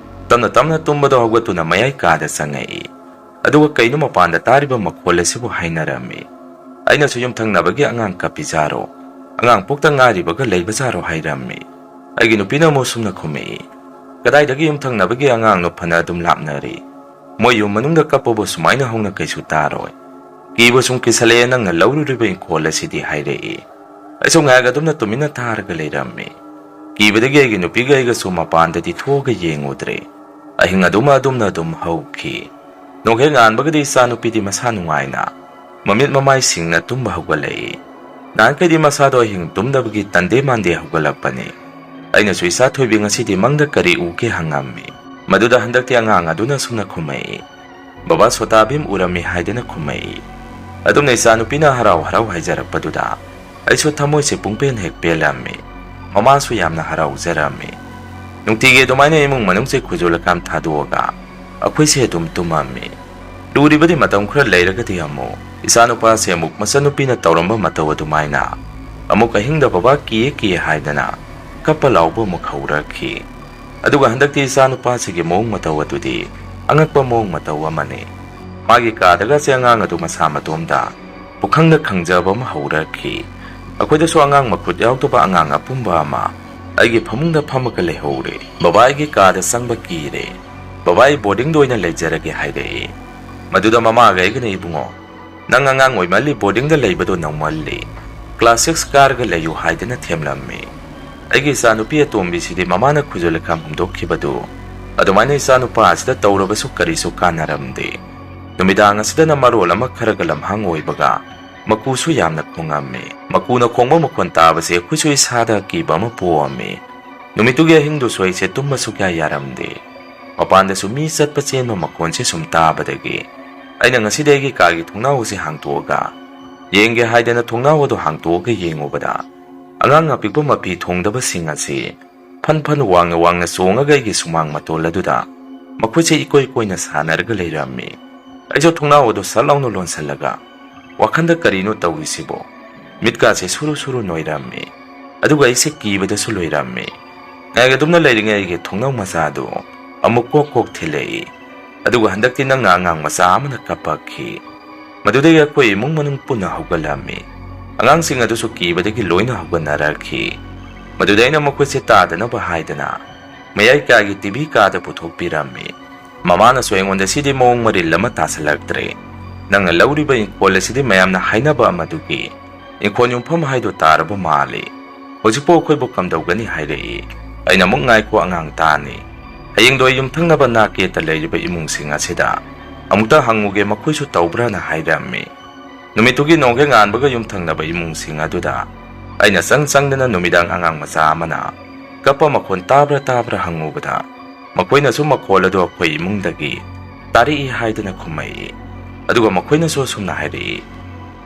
ꯇꯞꯅ ꯇꯞꯅ ꯇꯨꯝꯕꯗ ꯍꯧꯒꯠꯇꯨꯅ ꯃꯌꯥꯏ ꯀꯥꯗ ꯆꯪꯉꯛꯏ꯫ ꯑꯗꯨꯒ ꯀꯩꯅꯣ ꯃꯄꯥꯟꯗ ꯇꯥꯔꯤꯕ ꯃꯈꯣꯜ ꯑꯁꯤꯕꯨ ꯍꯥꯏꯅꯔꯝꯃꯤ꯫ ꯑꯩꯅꯁꯨ ꯌꯨꯝꯊꯪꯅꯕꯒꯤ ꯑꯉꯥꯡ ꯀꯞꯄꯤꯖꯥꯔꯣ, ꯑꯉꯥꯡ ꯄꯣꯛꯇ ꯉꯥꯏꯔꯤꯕꯒ ꯂꯩꯕꯖꯥꯔꯣ ꯍꯥꯏꯔꯝꯃꯤ꯫ ꯑꯩꯒꯤ ꯅꯨꯄꯤꯅ ꯑꯃꯨꯛ ꯁꯨꯝꯅ ꯈꯨꯝꯃꯛꯏ, "ꯀꯗꯥꯏꯗꯒꯤ ꯌꯨꯝꯊꯪꯅꯕꯒꯤ ꯑꯉꯥꯡꯅꯣ, ꯐꯅ ꯑꯗꯨꯝ ꯂꯥꯞꯅꯔꯤ꯫ ꯃꯣꯏ ꯌꯨꯝ ꯃꯅꯨꯡꯗ ꯀꯞꯄꯕꯨ ꯁꯨꯃꯥꯏꯅ ꯍꯧꯅ ꯀꯩꯁꯨ ꯇꯥꯔꯣꯏ꯫ ꯀꯤꯕ ꯁꯨꯝ ꯀꯤꯁꯜꯂꯛꯑꯦ ꯅꯪꯅ ꯂꯧꯔꯨꯔꯤꯕ ꯏꯪꯈꯣꯜ ꯑꯁꯤꯗꯤ" ꯍꯥꯏꯔꯛꯏ꯫ ꯑꯩꯁꯨ ꯉꯥꯏꯍꯥꯛ ꯑꯗꯨꯝꯅ ꯇꯨꯃꯤꯟꯅ ꯇꯥꯔꯒ ꯂꯩꯔꯝꯃꯤ꯫ ꯀꯤꯕꯗꯒꯤ ꯑꯩꯒꯤ ꯅꯨꯄꯤꯒ ꯑꯩꯒꯁꯨ ꯃꯄꯥꯟꯗꯗꯤ ꯊꯣꯛꯑꯒ ꯌꯦꯡꯉꯨꯗ꯭ꯔꯦ꯫ ꯑꯍꯤꯡ ꯑꯗꯨꯃ ꯑꯗꯨꯝꯅ ꯑꯗꯨꯝ ꯍꯧꯈꯤ꯫ ꯅꯣꯡꯍꯦꯛ ꯉꯥꯟꯕꯒꯗꯤ ꯏꯆꯥꯅꯨꯄꯤꯗꯤ ꯃꯁꯥ ꯅꯨꯡꯉꯥꯏꯅ ꯃꯃꯤꯠ ꯃꯃꯥꯏ ꯁꯤꯡꯅ ꯇꯨꯝꯕ ꯍꯧꯒꯠꯂꯛꯏ꯫ ꯅꯍꯥꯟꯈꯩꯗꯤ ꯃꯁꯥꯗꯣ ꯑꯍꯤꯡ ꯇꯨꯝꯗꯕꯒꯤ ꯇꯟꯗꯦ ꯃꯥꯟꯗꯦ ꯍꯧꯒꯠꯂꯛꯄꯅꯤ꯫ ꯑꯩꯅꯁꯨ, "ꯏꯆꯥ ꯊꯣꯏꯕꯤ, ꯉꯁꯤꯗꯤ ꯃꯪꯗ ꯀꯔꯤ ꯎꯒꯦ?" ꯍꯪꯉꯝꯃꯤ꯫ ꯃꯗꯨꯗ ꯍꯟꯗꯛꯇꯤ ꯑꯉꯥꯡ ꯑꯗꯨꯅ ꯑꯁꯨꯝꯅ ꯈꯨꯝꯃꯛꯏ, "ꯕꯕꯥ, ꯁꯣꯇꯥ ꯚꯤꯝ ꯎꯔꯝꯃꯤ" ꯍꯥꯏꯗꯅ ꯈꯨꯝꯃꯛꯏ꯫ ꯑꯗꯨꯝꯅ ꯏꯆꯥꯅꯨꯄꯤꯅ ꯍꯔꯥꯎ ꯍꯔꯥꯎ ꯍꯥꯏꯖꯔꯛꯄꯗꯨꯗ ꯑꯩꯁꯨ ꯊꯃꯣꯏꯁꯦ ꯄꯨꯡꯄꯦꯟ ꯍꯦꯛ ꯄꯦꯜꯂꯝꯃꯤ꯫ ꯃꯃꯥꯁꯨ ꯌꯥꯝꯅ ꯍꯔꯥꯎꯖꯔꯝꯃꯤ꯫ ꯅꯨꯡꯇꯤꯒꯤ ꯑꯗꯨꯃꯥꯏꯅ ꯏꯃꯨꯡ ꯃꯅꯨꯡꯁꯦ ꯈꯨꯖꯨ ꯂꯩꯈꯥꯝ ꯊꯥꯗꯣꯛꯑꯒ ꯑꯩꯈꯣꯏꯁꯦ ꯑꯗꯨꯝ ꯇꯨꯝꯃꯝꯃꯤ꯫ ꯂꯨꯔꯤꯕꯗꯤ ꯃꯇꯝ ꯈꯔ ꯂꯩꯔꯒꯗꯤ ꯑꯃꯨꯛ ꯏꯆꯥꯅꯨꯄꯥꯁꯦ ꯑꯃꯨꯛ ꯃꯆꯟꯅꯨꯄꯤꯅ ꯇꯧꯔꯝꯕ ꯃꯇꯧ ꯑꯗꯨꯃꯥꯏꯅ ꯑꯃꯨꯛ ꯑꯍꯤꯡꯗ "ꯕꯕꯥ ꯀꯤꯌꯦ ꯀꯤꯌꯦ" ꯍꯥꯏꯗꯅ ꯀꯞꯄ ꯂꯥꯎꯕ ꯑꯃꯨꯛ ꯍꯧꯔꯛꯈꯤ꯫ ꯑꯗꯨꯒ ꯍꯟꯗꯛꯇꯤ ꯏꯆꯥꯅꯨꯄꯥꯁꯤꯒꯤ ꯃꯑꯣꯡ ꯃꯇꯧ ꯑꯗꯨꯗꯤ ꯑꯉꯛꯄ ꯃꯑꯣꯡ ꯃꯇꯧ ꯑꯃꯅꯤ꯫ ꯃꯥꯒꯤ ꯀꯥꯗꯒꯁꯦ ꯑꯉꯥꯡ ꯑꯗꯨ ꯃꯁꯥ ꯃꯇꯣꯝꯗ ꯄꯨꯈꯪꯗ ꯈꯪꯖꯕ ꯑꯃ ꯍꯧꯔꯛꯈꯤ꯫ ꯑꯩꯈꯣꯏꯗꯁꯨ ꯑꯉꯥꯡ ꯃꯈꯨꯠ ꯌꯥꯎꯗꯕ ꯑꯉꯥꯡ ꯑꯄꯨꯝꯕ ꯑꯃ ꯑꯩꯒꯤ ꯐꯃꯨꯡꯗ ꯐꯝꯃꯒ ꯂꯩꯍꯧꯔꯦ꯫ "ꯕꯕꯥ ꯑꯩꯒꯤ ꯀꯥꯗ ꯆꯪꯕ ꯀꯤꯔꯦ꯫ ꯕꯕꯥ ꯑꯩ ꯕꯣꯔꯗꯤꯡꯗ ꯑꯣꯏꯅ ꯂꯩꯖꯔꯒꯦ" ꯍꯥꯏꯔꯛꯏ꯫ ꯃꯗꯨꯗ ꯃꯃꯥꯒ ꯑꯩꯒꯅ "ꯏꯕꯨꯡꯉꯣ, ꯅꯪ ꯑꯉꯥꯡ ꯑꯣꯏꯃꯜꯂꯤ, ꯕꯣꯔꯗꯤꯡꯗ ꯂꯩꯕꯗꯣ ꯅꯧꯃꯜꯂꯤ꯫ ꯀ꯭ꯂꯥꯁ ꯁꯤꯛꯁ ꯀꯥꯔꯒ ꯂꯩꯌꯨ" ꯍꯥꯏꯗꯅ ꯊꯦꯝꯂꯝꯃꯤ꯫ ꯑꯩꯒꯤ ꯏꯆꯥꯅꯨꯄꯤ ꯑꯇꯣꯝꯕꯤꯁꯤꯗꯤ ꯃꯃꯥꯅ ꯈꯨꯖꯨ ꯂꯩꯈꯥꯝ ꯍꯨꯝꯗꯣꯛꯈꯤꯕꯗꯨ ꯑꯗꯨꯃꯥꯏꯅ ꯏꯆꯥꯅꯨꯄꯥ ꯑꯁꯤꯗ ꯇꯧꯔꯕꯁꯨ ꯀꯔꯤꯁꯨ ꯀꯥꯟꯅꯔꯝꯗꯦ꯫ ꯅꯨꯃꯤꯗꯥꯡ ꯑꯁꯤꯗꯅ ꯃꯔꯣꯜ ꯑꯃ ꯈꯔꯒ ꯂꯝꯍꯥꯡ ꯑꯣꯏꯕꯒ ꯃꯀꯨꯁꯨ ꯌꯥꯝꯅ ꯈꯣꯡꯉꯝꯃꯤ꯫ ꯃꯀꯨꯅ ꯈꯣꯡꯕ ꯃꯈꯣꯟ ꯇꯥꯕꯁꯦ ꯑꯩꯈꯣꯏꯁꯨ ꯏꯁꯥꯗ ꯑꯀꯤꯕ ꯑꯃ ꯄꯣꯛꯑꯝꯃꯤ꯫ ꯅꯨꯃꯤꯠꯇꯨꯒꯤ ꯑꯍꯤꯡꯗꯨꯁꯨ ꯑꯩꯁꯦ ꯇꯨꯝꯕ ꯁꯨꯛꯌꯥ ꯌꯥꯔꯝꯗꯦ꯫ ꯃꯄꯥꯟꯗꯁꯨ ꯃꯤ ꯆꯠꯄ ꯆꯦꯟꯕ ꯃꯈꯣꯟꯁꯦ ꯁꯨꯝ ꯇꯥꯕꯗꯒꯤ ꯑꯩꯅ ꯉꯁꯤꯗꯤ ꯑꯩꯒꯤ ꯀꯥꯒꯤ ꯊꯣꯡꯅꯥꯎ ꯑꯁꯤ ꯍꯥꯡꯇꯣꯛꯑꯒ ꯌꯦꯡꯒꯦ ꯍꯥꯏꯗꯅ ꯊꯣꯡꯅꯥꯎ ꯑꯗꯨ ꯍꯥꯡꯇꯣꯛꯑꯒ ꯌꯦꯡꯉꯨꯕꯗ ꯑꯉꯥꯡ ꯑꯄꯤꯛꯄ ꯃꯄꯤ ꯊꯣꯡꯗꯕꯁꯤꯡ ꯑꯁꯤ ꯐꯟ ꯐꯟ ꯋꯥꯡꯅ ꯋꯥꯡꯅ ꯆꯣꯡꯉꯒ ꯑꯩꯒꯤ ꯁꯨꯃꯥꯡ ꯃꯇꯣꯜ ꯑꯗꯨꯗ ꯃꯈꯣꯏꯁꯦ ꯏꯀꯣꯏ ꯀꯣꯏꯅ ꯁꯥꯟꯅꯔꯒ ꯂꯩꯔꯝꯃꯤ꯫ ꯑꯩꯁꯨ ꯊꯣꯡꯅꯥꯎ ꯑꯗꯨ ꯁꯠ ꯂꯥꯎꯅ ꯂꯣꯟꯁꯤꯜꯂꯒ ꯋꯥꯈꯟꯗ "ꯀꯔꯤꯅꯣ ꯇꯧꯔꯤꯁꯤꯕꯣ?" ꯃꯤꯠꯀꯥꯁꯦ ꯁꯨꯔꯨ ꯁꯨꯔꯨ ꯅꯣꯏꯔꯝꯃꯤ꯫ ꯑꯗꯨꯒ ꯑꯩꯁꯦ ꯀꯤꯕꯗꯁꯨ ꯂꯣꯏꯔꯝꯃꯤ꯫ ꯉꯥꯏꯒꯗꯨꯝꯅ ꯂꯩꯔꯤꯉꯩ ꯑꯩꯒꯤ ꯊꯣꯡꯅꯥꯎ ꯃꯆꯥꯗꯨ ꯑꯃꯨꯛ ꯀꯣꯛ ꯀꯣꯛ ꯊꯤꯜꯂꯛꯏ꯫ ꯑꯗꯨꯒ ꯍꯟꯗꯛꯇꯤ ꯅꯪꯅ ꯑꯉꯥꯡ ꯃꯆꯥ ꯑꯃꯅ ꯀꯞꯄꯛꯈꯤ꯫ ꯃꯗꯨꯗꯒꯤ ꯑꯩꯈꯣꯏ ꯏꯃꯨꯡ ꯃꯅꯨꯡ ꯄꯨꯟꯅ ꯍꯧꯒꯠꯂꯝꯃꯤ꯫ ꯑꯉꯥꯡꯁꯤꯡ ꯑꯗꯨꯁꯨ ꯀꯤꯕꯗꯒꯤ ꯂꯣꯏꯅ ꯍꯧꯒꯠꯅꯔꯛꯈꯤ꯫ ꯃꯗꯨꯗ ꯑꯩꯅ ꯃꯈꯣꯏꯁꯦ ꯇꯥꯗꯅꯕ ꯍꯥꯏꯗꯅ ꯃꯌꯥꯏ ꯀꯥꯒꯤ ꯇꯤ ꯚꯤ ꯀꯥꯗ ꯄꯨꯊꯣꯛꯄꯤꯔꯝꯃꯤ꯫ ꯃꯃꯥꯅꯁꯨ ꯑꯩꯉꯣꯟꯗ "ꯁꯤꯗꯤ ꯃꯑꯣꯡ ꯃꯔꯤꯜ ꯑꯃ ꯇꯥꯁꯤꯜꯂꯛꯇ꯭ꯔꯦ꯫ ꯅꯪꯅ ꯂꯧꯔꯤꯕ ꯏꯪꯈꯣꯜ ꯑꯁꯤꯗꯤ ꯃꯌꯥꯝꯅ ꯍꯥꯏꯅꯕ ꯑꯃꯗꯨꯒꯤ ꯏꯪꯈꯣꯜ ꯌꯨꯝꯐꯝ ꯍꯥꯏꯗꯨ ꯇꯥꯔꯕ ꯃꯥꯜꯂꯤ꯫ ꯍꯧꯖꯤꯛꯄꯨ ꯑꯩꯈꯣꯏꯕꯨ ꯀꯝꯗꯧꯒꯅꯤ?" ꯍꯥꯏꯔꯛꯏ꯫ ꯑꯩꯅ ꯑꯃꯨꯛ "ꯉꯥꯏꯈꯣ, ꯑꯉꯥꯡ ꯇꯥꯅꯤ꯫ ꯍꯌꯦꯡꯗꯣ ꯑꯩ ꯌꯨꯝꯊꯪꯅꯕ ꯅꯥꯛ ꯌꯦꯠꯇ ꯂꯩꯔꯤꯕ ꯏꯃꯨꯡꯁꯤꯡ ꯑꯁꯤꯗ ꯑꯃꯨꯛꯇ ꯍꯪꯉꯨꯒꯦ, ꯃꯈꯣꯏꯁꯨ ꯇꯧꯕ꯭ꯔꯥꯅ" ꯍꯥꯏꯔꯝꯃꯤ꯫ ꯅꯨꯃꯤꯠꯇꯨꯒꯤ ꯅꯣꯡꯈꯩ ꯉꯥꯟꯕꯒ ꯌꯨꯝꯊꯪꯅꯕ ꯏꯃꯨꯡꯁꯤꯡ ꯑꯗꯨꯗ ꯑꯩꯅ ꯆꯪ ꯆꯪꯗꯅ ꯅꯨꯃꯤꯗꯥꯡ ꯑꯉꯥꯡ ꯃꯆꯥ ꯑꯃꯅ ꯀꯞꯄ ꯃꯈꯣꯟ ꯇꯥꯕ꯭ꯔꯥ ꯇꯥꯕ꯭ꯔꯥ ꯍꯪꯉꯨꯕꯗ ꯃꯈꯣꯏꯅꯁꯨ ꯃꯈꯣꯜ ꯑꯗꯨ ꯑꯩꯈꯣꯏ ꯏꯃꯨꯡꯗꯒꯤ ꯇꯥꯔꯛꯏ ꯍꯥꯏꯗꯅ ꯈꯨꯝꯃꯛꯏ꯫ ꯑꯗꯨꯒ ꯃꯈꯣꯏꯅꯁꯨ ꯑꯁꯨꯝꯅ ꯍꯥꯏꯔꯛꯏ,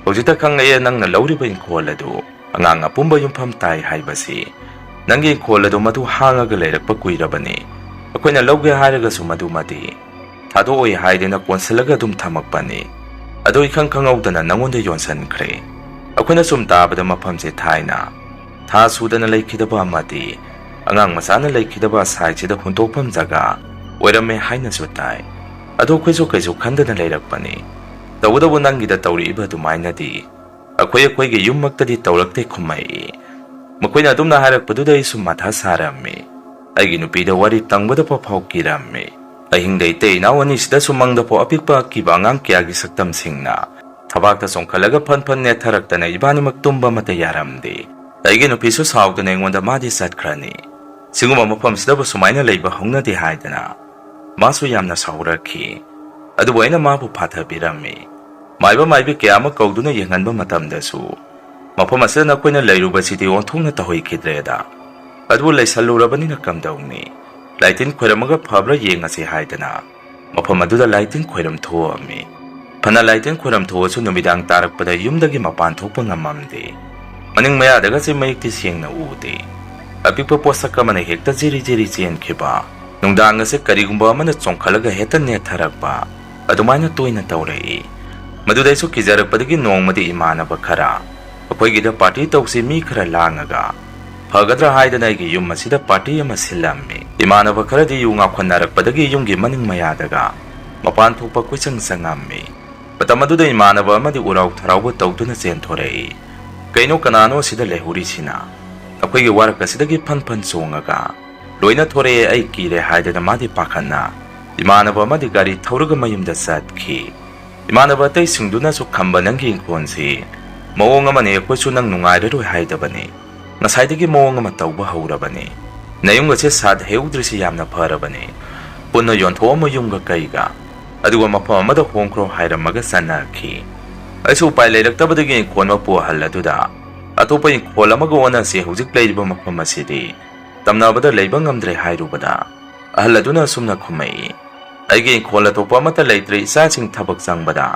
"ꯍꯧꯖꯤꯛꯇ ꯈꯪꯂꯛꯑꯦ, ꯅꯪꯅ ꯂꯧꯔꯤꯕ ꯏꯪꯈꯣꯜ ꯑꯗꯨ ꯑꯉꯥꯡ ꯑꯄꯨꯝꯕ ꯌꯨꯝꯐꯝ ꯇꯥꯏ ꯍꯥꯏꯕꯁꯤ꯫ ꯅꯪꯒꯤ ꯏꯪꯈꯣꯜ ꯑꯗꯨ ꯃꯗꯨ ꯍꯥꯡꯉꯒ ꯂꯩꯔꯛꯄ ꯀꯨꯏꯔꯕꯅꯤ꯫ ꯑꯩꯈꯣꯏꯅ ꯂꯧꯒꯦ ꯍꯥꯏꯔꯒꯁꯨ ꯃꯗꯨꯃꯗꯤ ꯊꯥꯗꯣꯛꯑꯣꯏ ꯍꯥꯏꯗꯨꯅ ꯀꯣꯟꯁꯤꯜꯂꯒ ꯑꯗꯨꯝ ꯊꯝꯃꯛꯄꯅꯤ꯫ ꯑꯗꯨ ꯏꯈꯪ ꯈꯪꯍꯧꯗꯅ ꯅꯪꯉꯣꯟꯗ ꯌꯣꯟꯁꯤꯟꯈ꯭ꯔꯦ꯫ ꯑꯩꯈꯣꯏꯅ ꯁꯨꯝ ꯇꯥꯕꯗ ꯃꯐꯝꯁꯦ ꯊꯥꯏꯅ ꯊꯥ ꯁꯨꯗꯅ ꯂꯩꯈꯤꯗꯕ ꯑꯃꯗꯤ ꯑꯉꯥꯡ ꯃꯆꯥꯅ ꯂꯩꯈꯤꯗꯕ ꯁꯥꯏꯠꯁꯤꯗ ꯍꯨꯟꯗꯣꯛꯐꯝ ꯖꯒꯥ ꯑꯣꯏꯔꯝꯃꯦ ꯍꯥꯏꯅꯁꯨ ꯇꯥꯏ꯫ ꯑꯗꯣ ꯑꯩꯈꯣꯏꯁꯨ ꯀꯩꯁꯨ ꯈꯟꯗꯅ ꯂꯩꯔꯛꯄꯅꯤ꯫ ꯇꯧꯕꯇꯕꯨ ꯅꯪꯒꯤꯗ ꯇꯧꯔꯛꯏꯕ ꯑꯗꯨꯃꯥꯏꯅꯗꯤ ꯑꯩꯈꯣꯏ ꯑꯩꯈꯣꯏꯒꯤ ꯌꯨꯝꯃꯛꯇꯗꯤ ꯇꯧꯔꯛꯇꯦ" ꯈꯨꯝꯃꯛꯏ꯫ ꯃꯈꯣꯏꯅ ꯑꯗꯨꯝꯅ ꯍꯥꯏꯔꯛꯄꯗꯨꯗ ꯑꯩꯁꯨ ꯃꯊꯥ ꯁꯥꯔꯝꯃꯤ꯫ ꯑꯩꯒꯤ ꯅꯨꯄꯤꯗ ꯋꯥꯔꯤ ꯇꯝꯒꯗꯕ ꯐꯥꯎ ꯀꯤꯔꯝꯃꯤ꯫ ꯑꯍꯤꯡꯗ ꯏꯇꯩ ꯏꯅꯥꯎ ꯑꯅꯤꯁꯤꯗꯁꯨ ꯃꯪꯗ ꯐꯥꯎ ꯑꯄꯤꯛꯄ ꯑꯀꯤꯕ ꯑꯉꯥꯡ ꯀꯌꯥꯒꯤ ꯁꯛꯇꯝꯁꯤꯡꯅ ꯊꯕꯥꯛꯇ ꯆꯣꯡꯈꯠꯂꯒ ꯐꯟ ꯐꯟ ꯅꯦꯠꯊꯔꯛꯇꯅ ꯏꯕꯥꯅꯤꯃꯛ ꯇꯨꯝꯕ ꯑꯃꯠꯇ ꯌꯥꯔꯝꯗꯦ꯫ ꯑꯩꯒꯤ ꯅꯨꯄꯤꯁꯨ ꯁꯥꯎꯗꯅ ꯑꯩꯉꯣꯟꯗ "ꯃꯥꯗꯤ ꯆꯠꯈ꯭ꯔꯅꯤ, ꯁꯤꯒꯨꯝꯕ ꯃꯐꯝꯁꯤꯗꯕꯨ ꯁꯨꯃꯥꯏꯅ ꯂꯩꯕ ꯍꯧꯅꯗꯦ" ꯍꯥꯏꯗꯅ ꯃꯥꯁꯨ ꯌꯥꯝꯅ ꯁꯥꯎꯔꯛꯈꯤ꯫ ꯑꯗꯨꯕꯨ ꯑꯩꯅ ꯃꯥꯕꯨ ꯐꯥꯊꯕꯤꯔꯝꯃꯤ꯫ ꯃꯥꯏꯕ ꯃꯥꯏꯕꯤ ꯀꯌꯥ ꯑꯃ ꯀꯧꯗꯨꯅ ꯌꯦꯡꯍꯟꯕ ꯃꯇꯝꯗꯁꯨ ꯃꯐꯝ ꯑꯁꯤꯗ ꯅꯈꯣꯏꯅ ꯂꯩꯔꯨꯕꯁꯤꯗꯤ ꯑꯣꯟꯊꯣꯛꯅ ꯇꯧꯍꯩꯈꯤꯗ꯭ꯔꯦꯗ꯫ ꯑꯗꯨꯕꯨ ꯂꯩꯁꯜꯂꯨꯔꯕꯅꯤꯅ ꯀꯝꯗꯧꯅꯤ? ꯂꯥꯏꯇꯤꯟ ꯈꯣꯏꯔꯝꯃꯒ ꯐꯕ꯭ꯔꯥ ꯌꯦꯡꯉꯁꯤ ꯍꯥꯏꯗꯅ ꯃꯐꯝ ꯑꯗꯨꯗ ꯂꯥꯏꯇꯤꯟ ꯈꯣꯏꯔꯝ ꯊꯣꯛꯑꯝꯃꯤ꯫ ꯐꯅ ꯂꯥꯏꯇꯤꯟ ꯈꯣꯏꯔꯝ ꯊꯣꯛꯑꯁꯨ ꯅꯨꯃꯤꯗꯥꯡ ꯇꯥꯔꯛꯄꯗ ꯌꯨꯝꯗꯒꯤ ꯃꯄꯥꯟ ꯊꯣꯛꯄ ꯉꯝꯃꯝꯗꯦ꯫ ꯃꯅꯤꯡ ꯃꯌꯥꯗꯒꯁꯦ ꯃꯌꯦꯛꯇꯤ ꯁꯦꯡꯅ ꯎꯗꯦ꯫ ꯑꯄꯤꯛꯄ ꯄꯣꯠꯁꯛ ꯑꯃꯅ ꯍꯦꯛꯇ ꯖꯤꯔꯤ ꯖꯤꯔꯤ ꯆꯦꯟꯈꯤꯕ, ꯅꯨꯡꯗꯥꯡ ꯑꯁꯦ ꯀꯔꯤꯒꯨꯝꯕ ꯑꯃꯅ ꯆꯣꯡꯈꯠꯂꯒ ꯍꯦꯛꯇ ꯅꯦꯠꯊꯔꯛꯄ, ꯑꯗꯨꯃꯥꯏꯅ ꯇꯣꯏꯅ ꯇꯧꯔꯛꯏ꯫ ꯃꯗꯨꯗꯩꯁꯨ ꯀꯤꯖꯔꯛꯄꯗꯒꯤ ꯅꯣꯡꯃꯗꯤ ꯏꯃꯥꯟꯅꯕ ꯈꯔ ꯑꯩꯈꯣꯏꯒꯤꯗ ꯄꯥꯔꯇꯤ ꯇꯧꯁꯤ, ꯃꯤ ꯈꯔ ꯂꯥꯡꯉꯒ ꯐꯒꯗ꯭ꯔꯥ ꯍꯥꯏꯗꯅ ꯑꯩꯒꯤ ꯌꯨꯝ ꯑꯁꯤꯗ ꯄꯥꯔꯇꯤ ꯑꯃ ꯁꯤꯜꯂꯝꯃꯤ꯫ ꯏꯃꯥꯟꯅꯕ ꯈꯔꯗꯤ ꯌꯨ ꯉꯥꯎꯈꯠꯅꯔꯛꯄꯗꯒꯤ ꯌꯨꯝꯒꯤ ꯃꯅꯤꯡ ꯃꯌꯥꯗꯒ ꯃꯄꯥꯟ ꯊꯣꯛꯄ ꯀꯣꯏꯆꯪ ꯆꯪꯉꯝꯃꯤ꯫ ꯃꯇꯝ ꯑꯗꯨꯗ ꯏꯃꯥꯟꯅꯕ ꯑꯃꯗꯤ ꯎꯔꯥꯎ ꯊꯔꯥꯎꯕ ꯇꯧꯗꯨꯅ ꯆꯦꯟꯊꯣꯔꯛꯏ꯫ "ꯀꯩꯅꯣ, ꯀꯅꯥꯅꯣ ꯑꯁꯤꯗ ꯂꯩꯍꯧꯔꯤꯁꯤꯅ? ꯑꯩꯈꯣꯏꯒꯤ ꯋꯥꯔꯛ ꯑꯁꯤꯗꯒꯤ ꯐꯟ ꯐꯟ ꯆꯣꯡꯉꯒ ꯂꯣꯏꯅ ꯊꯣꯔꯛꯑꯦ, ꯑꯩ ꯀꯤꯔꯦ" ꯍꯥꯏꯗꯅ ꯃꯥꯗꯤ ꯄꯥꯈꯠꯅ ꯏꯃꯥꯟꯅꯕ ꯑꯃꯗꯤ ꯒꯥꯔꯤ ꯊꯧꯔꯒ ꯃꯌꯨꯝꯗ ꯆꯠꯈꯤ꯫ ꯏꯃꯥꯟꯅꯕ ꯑꯇꯩꯁꯤꯡꯗꯨꯅꯁꯨ "ꯈꯝꯕ, ꯅꯪꯒꯤ ꯏꯪꯈꯣꯜꯁꯤ ꯃꯑꯣꯡ ꯑꯃꯅꯤ, ꯑꯩꯈꯣꯏꯁꯨ ꯅꯪ ꯅꯨꯡꯉꯥꯏꯔꯔꯣꯏ ꯍꯥꯏꯗꯕꯅꯤ, ꯉꯁꯥꯏꯗꯒꯤ ꯃꯑꯣꯡ ꯑꯃ ꯇꯧꯕ ꯍꯧꯔꯕꯅꯤ, ꯅꯌꯨꯝꯒꯁꯦ ꯁꯥꯠ ꯍꯩꯍꯧꯗ꯭ꯔꯤꯁꯤ ꯌꯥꯝꯅ ꯐꯔꯕꯅꯤ, ꯄꯨꯟꯅ ꯌꯣꯟꯊꯣꯛꯑꯝꯃꯣ ꯌꯨꯝꯒ ꯀꯩꯒ, ꯑꯗꯨꯒ ꯃꯐꯝ ꯑꯃꯗ ꯍꯣꯡꯈ꯭ꯔꯣ" ꯍꯥꯏꯔꯝꯃꯒ ꯆꯠꯅꯈꯤ꯫ ꯑꯩꯁꯨ ꯎꯄꯥꯏ ꯂꯩꯔꯛꯇꯕꯗꯒꯤ ꯏꯪꯈꯣꯜ ꯃꯄꯨ ꯑꯍꯜ ꯑꯗꯨꯗ "ꯑꯇꯣꯞꯄ ꯏꯪꯈꯣꯜ ꯑꯃꯒ ꯑꯣꯟꯅꯁꯤ, ꯍꯧꯖꯤꯛ ꯂꯩꯔꯤꯕ ꯃꯐꯝ ꯑꯁꯤꯗꯤ ꯇꯝꯅꯕꯗ ꯂꯩꯕ ꯉꯝꯗ꯭ꯔꯦ" ꯍꯥꯏꯔꯨꯕꯗ ꯑꯍꯜ ꯑꯗꯨꯅ ꯑꯁꯨꯝꯅ ꯈꯨꯝꯃꯛꯏ, ꯑꯩꯒꯤ ꯏꯪꯈꯣꯜ ꯑꯇꯣꯞꯄ ꯑꯃꯠꯇ ꯂꯩꯇ꯭ꯔꯦ, ꯏꯆꯥꯁꯤꯡ ꯊꯕꯛ ꯆꯪꯕꯗ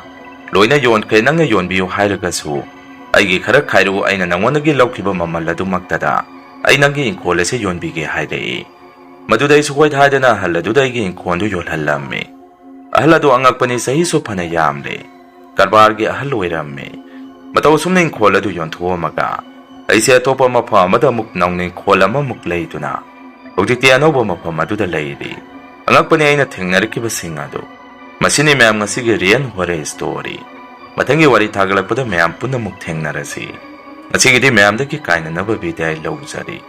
ꯂꯣꯏꯅ ꯌꯣꯟꯈ꯭ꯔꯦ, ꯅꯪꯅ ꯌꯣꯟꯕꯤꯌꯨ ꯍꯥꯏꯔꯒꯁꯨ ꯑꯩꯒꯤ ꯈꯔ ꯈꯥꯏꯔꯨ, ꯑꯩꯅ ꯅꯪꯉꯣꯟꯗꯒꯤ ꯂꯧꯈꯤꯕ ꯃꯃꯜ ꯑꯗꯨꯃꯛꯇꯗ ꯑꯩ ꯅꯪꯒꯤ ꯏꯪꯈꯣꯜ ꯑꯁꯤ ꯌꯣꯟꯕꯤꯒꯦ ꯍꯥꯏꯔꯛꯏ꯫ ꯃꯗꯨꯗ ꯑꯩ ꯁꯨꯛꯑꯣꯏ ꯍꯥꯏꯗꯅ ꯑꯍꯜ ꯑꯗꯨꯗ ꯑꯩꯒꯤ ꯏꯪꯈꯣꯜꯗꯨ ꯌꯣꯜꯍꯜꯂꯝꯃꯤ꯫ ꯑꯍꯜ ꯑꯗꯨ ꯑꯉꯛꯄꯅꯤ, ꯆꯍꯤꯁꯨ ꯐꯅ ꯌꯥꯝꯂꯦ, ꯀꯔꯕꯥꯔꯒꯤ ꯑꯍꯜ ꯑꯣꯏꯔꯝꯃꯤ꯫ ꯃꯇꯧ ꯑꯁꯨꯝꯅ ꯏꯪꯈꯣꯜ ꯑꯗꯨ ꯌꯣꯟꯊꯣꯛꯑꯝꯃꯒ ꯑꯩꯁꯦ ꯑꯇꯣꯞꯄ ꯃꯐꯝ ꯑꯃꯗ ꯑꯃꯨꯛ ꯅꯧꯅ ꯏꯪꯈꯣꯜ ꯑꯃꯃꯨꯛ ꯂꯩꯗꯨꯅ ꯍꯧꯖꯤꯛꯇꯤ ꯑꯅꯧꯕ ꯃꯐꯝ ꯑꯗꯨꯗ ꯂꯩꯔꯤ꯫ ꯑꯉꯛꯄꯅꯤ, ꯑꯩꯅ ꯊꯦꯡꯅꯔꯛꯈꯤꯕꯁꯤꯡ ꯑꯗꯨ꯫ ꯃꯁꯤꯅꯤ ꯃꯌꯥꯝ ꯉꯁꯤꯒꯤ Real Horror Story꯫ ꯃꯊꯪꯒꯤ ꯋꯥꯔꯤ ꯊꯥꯒꯠꯂꯛꯄꯗ ꯃꯌꯥꯝ ꯄꯨꯟꯅ ꯑꯃꯨꯛ ꯊꯦꯡꯅꯔꯁꯤ꯫ ꯉꯁꯤꯒꯤꯗꯤ ꯃꯌꯥꯝꯗꯒꯤ ꯀꯥꯏꯅꯅꯕ ꯕꯤꯗꯥꯏ ꯂꯧꯖꯔꯤ꯫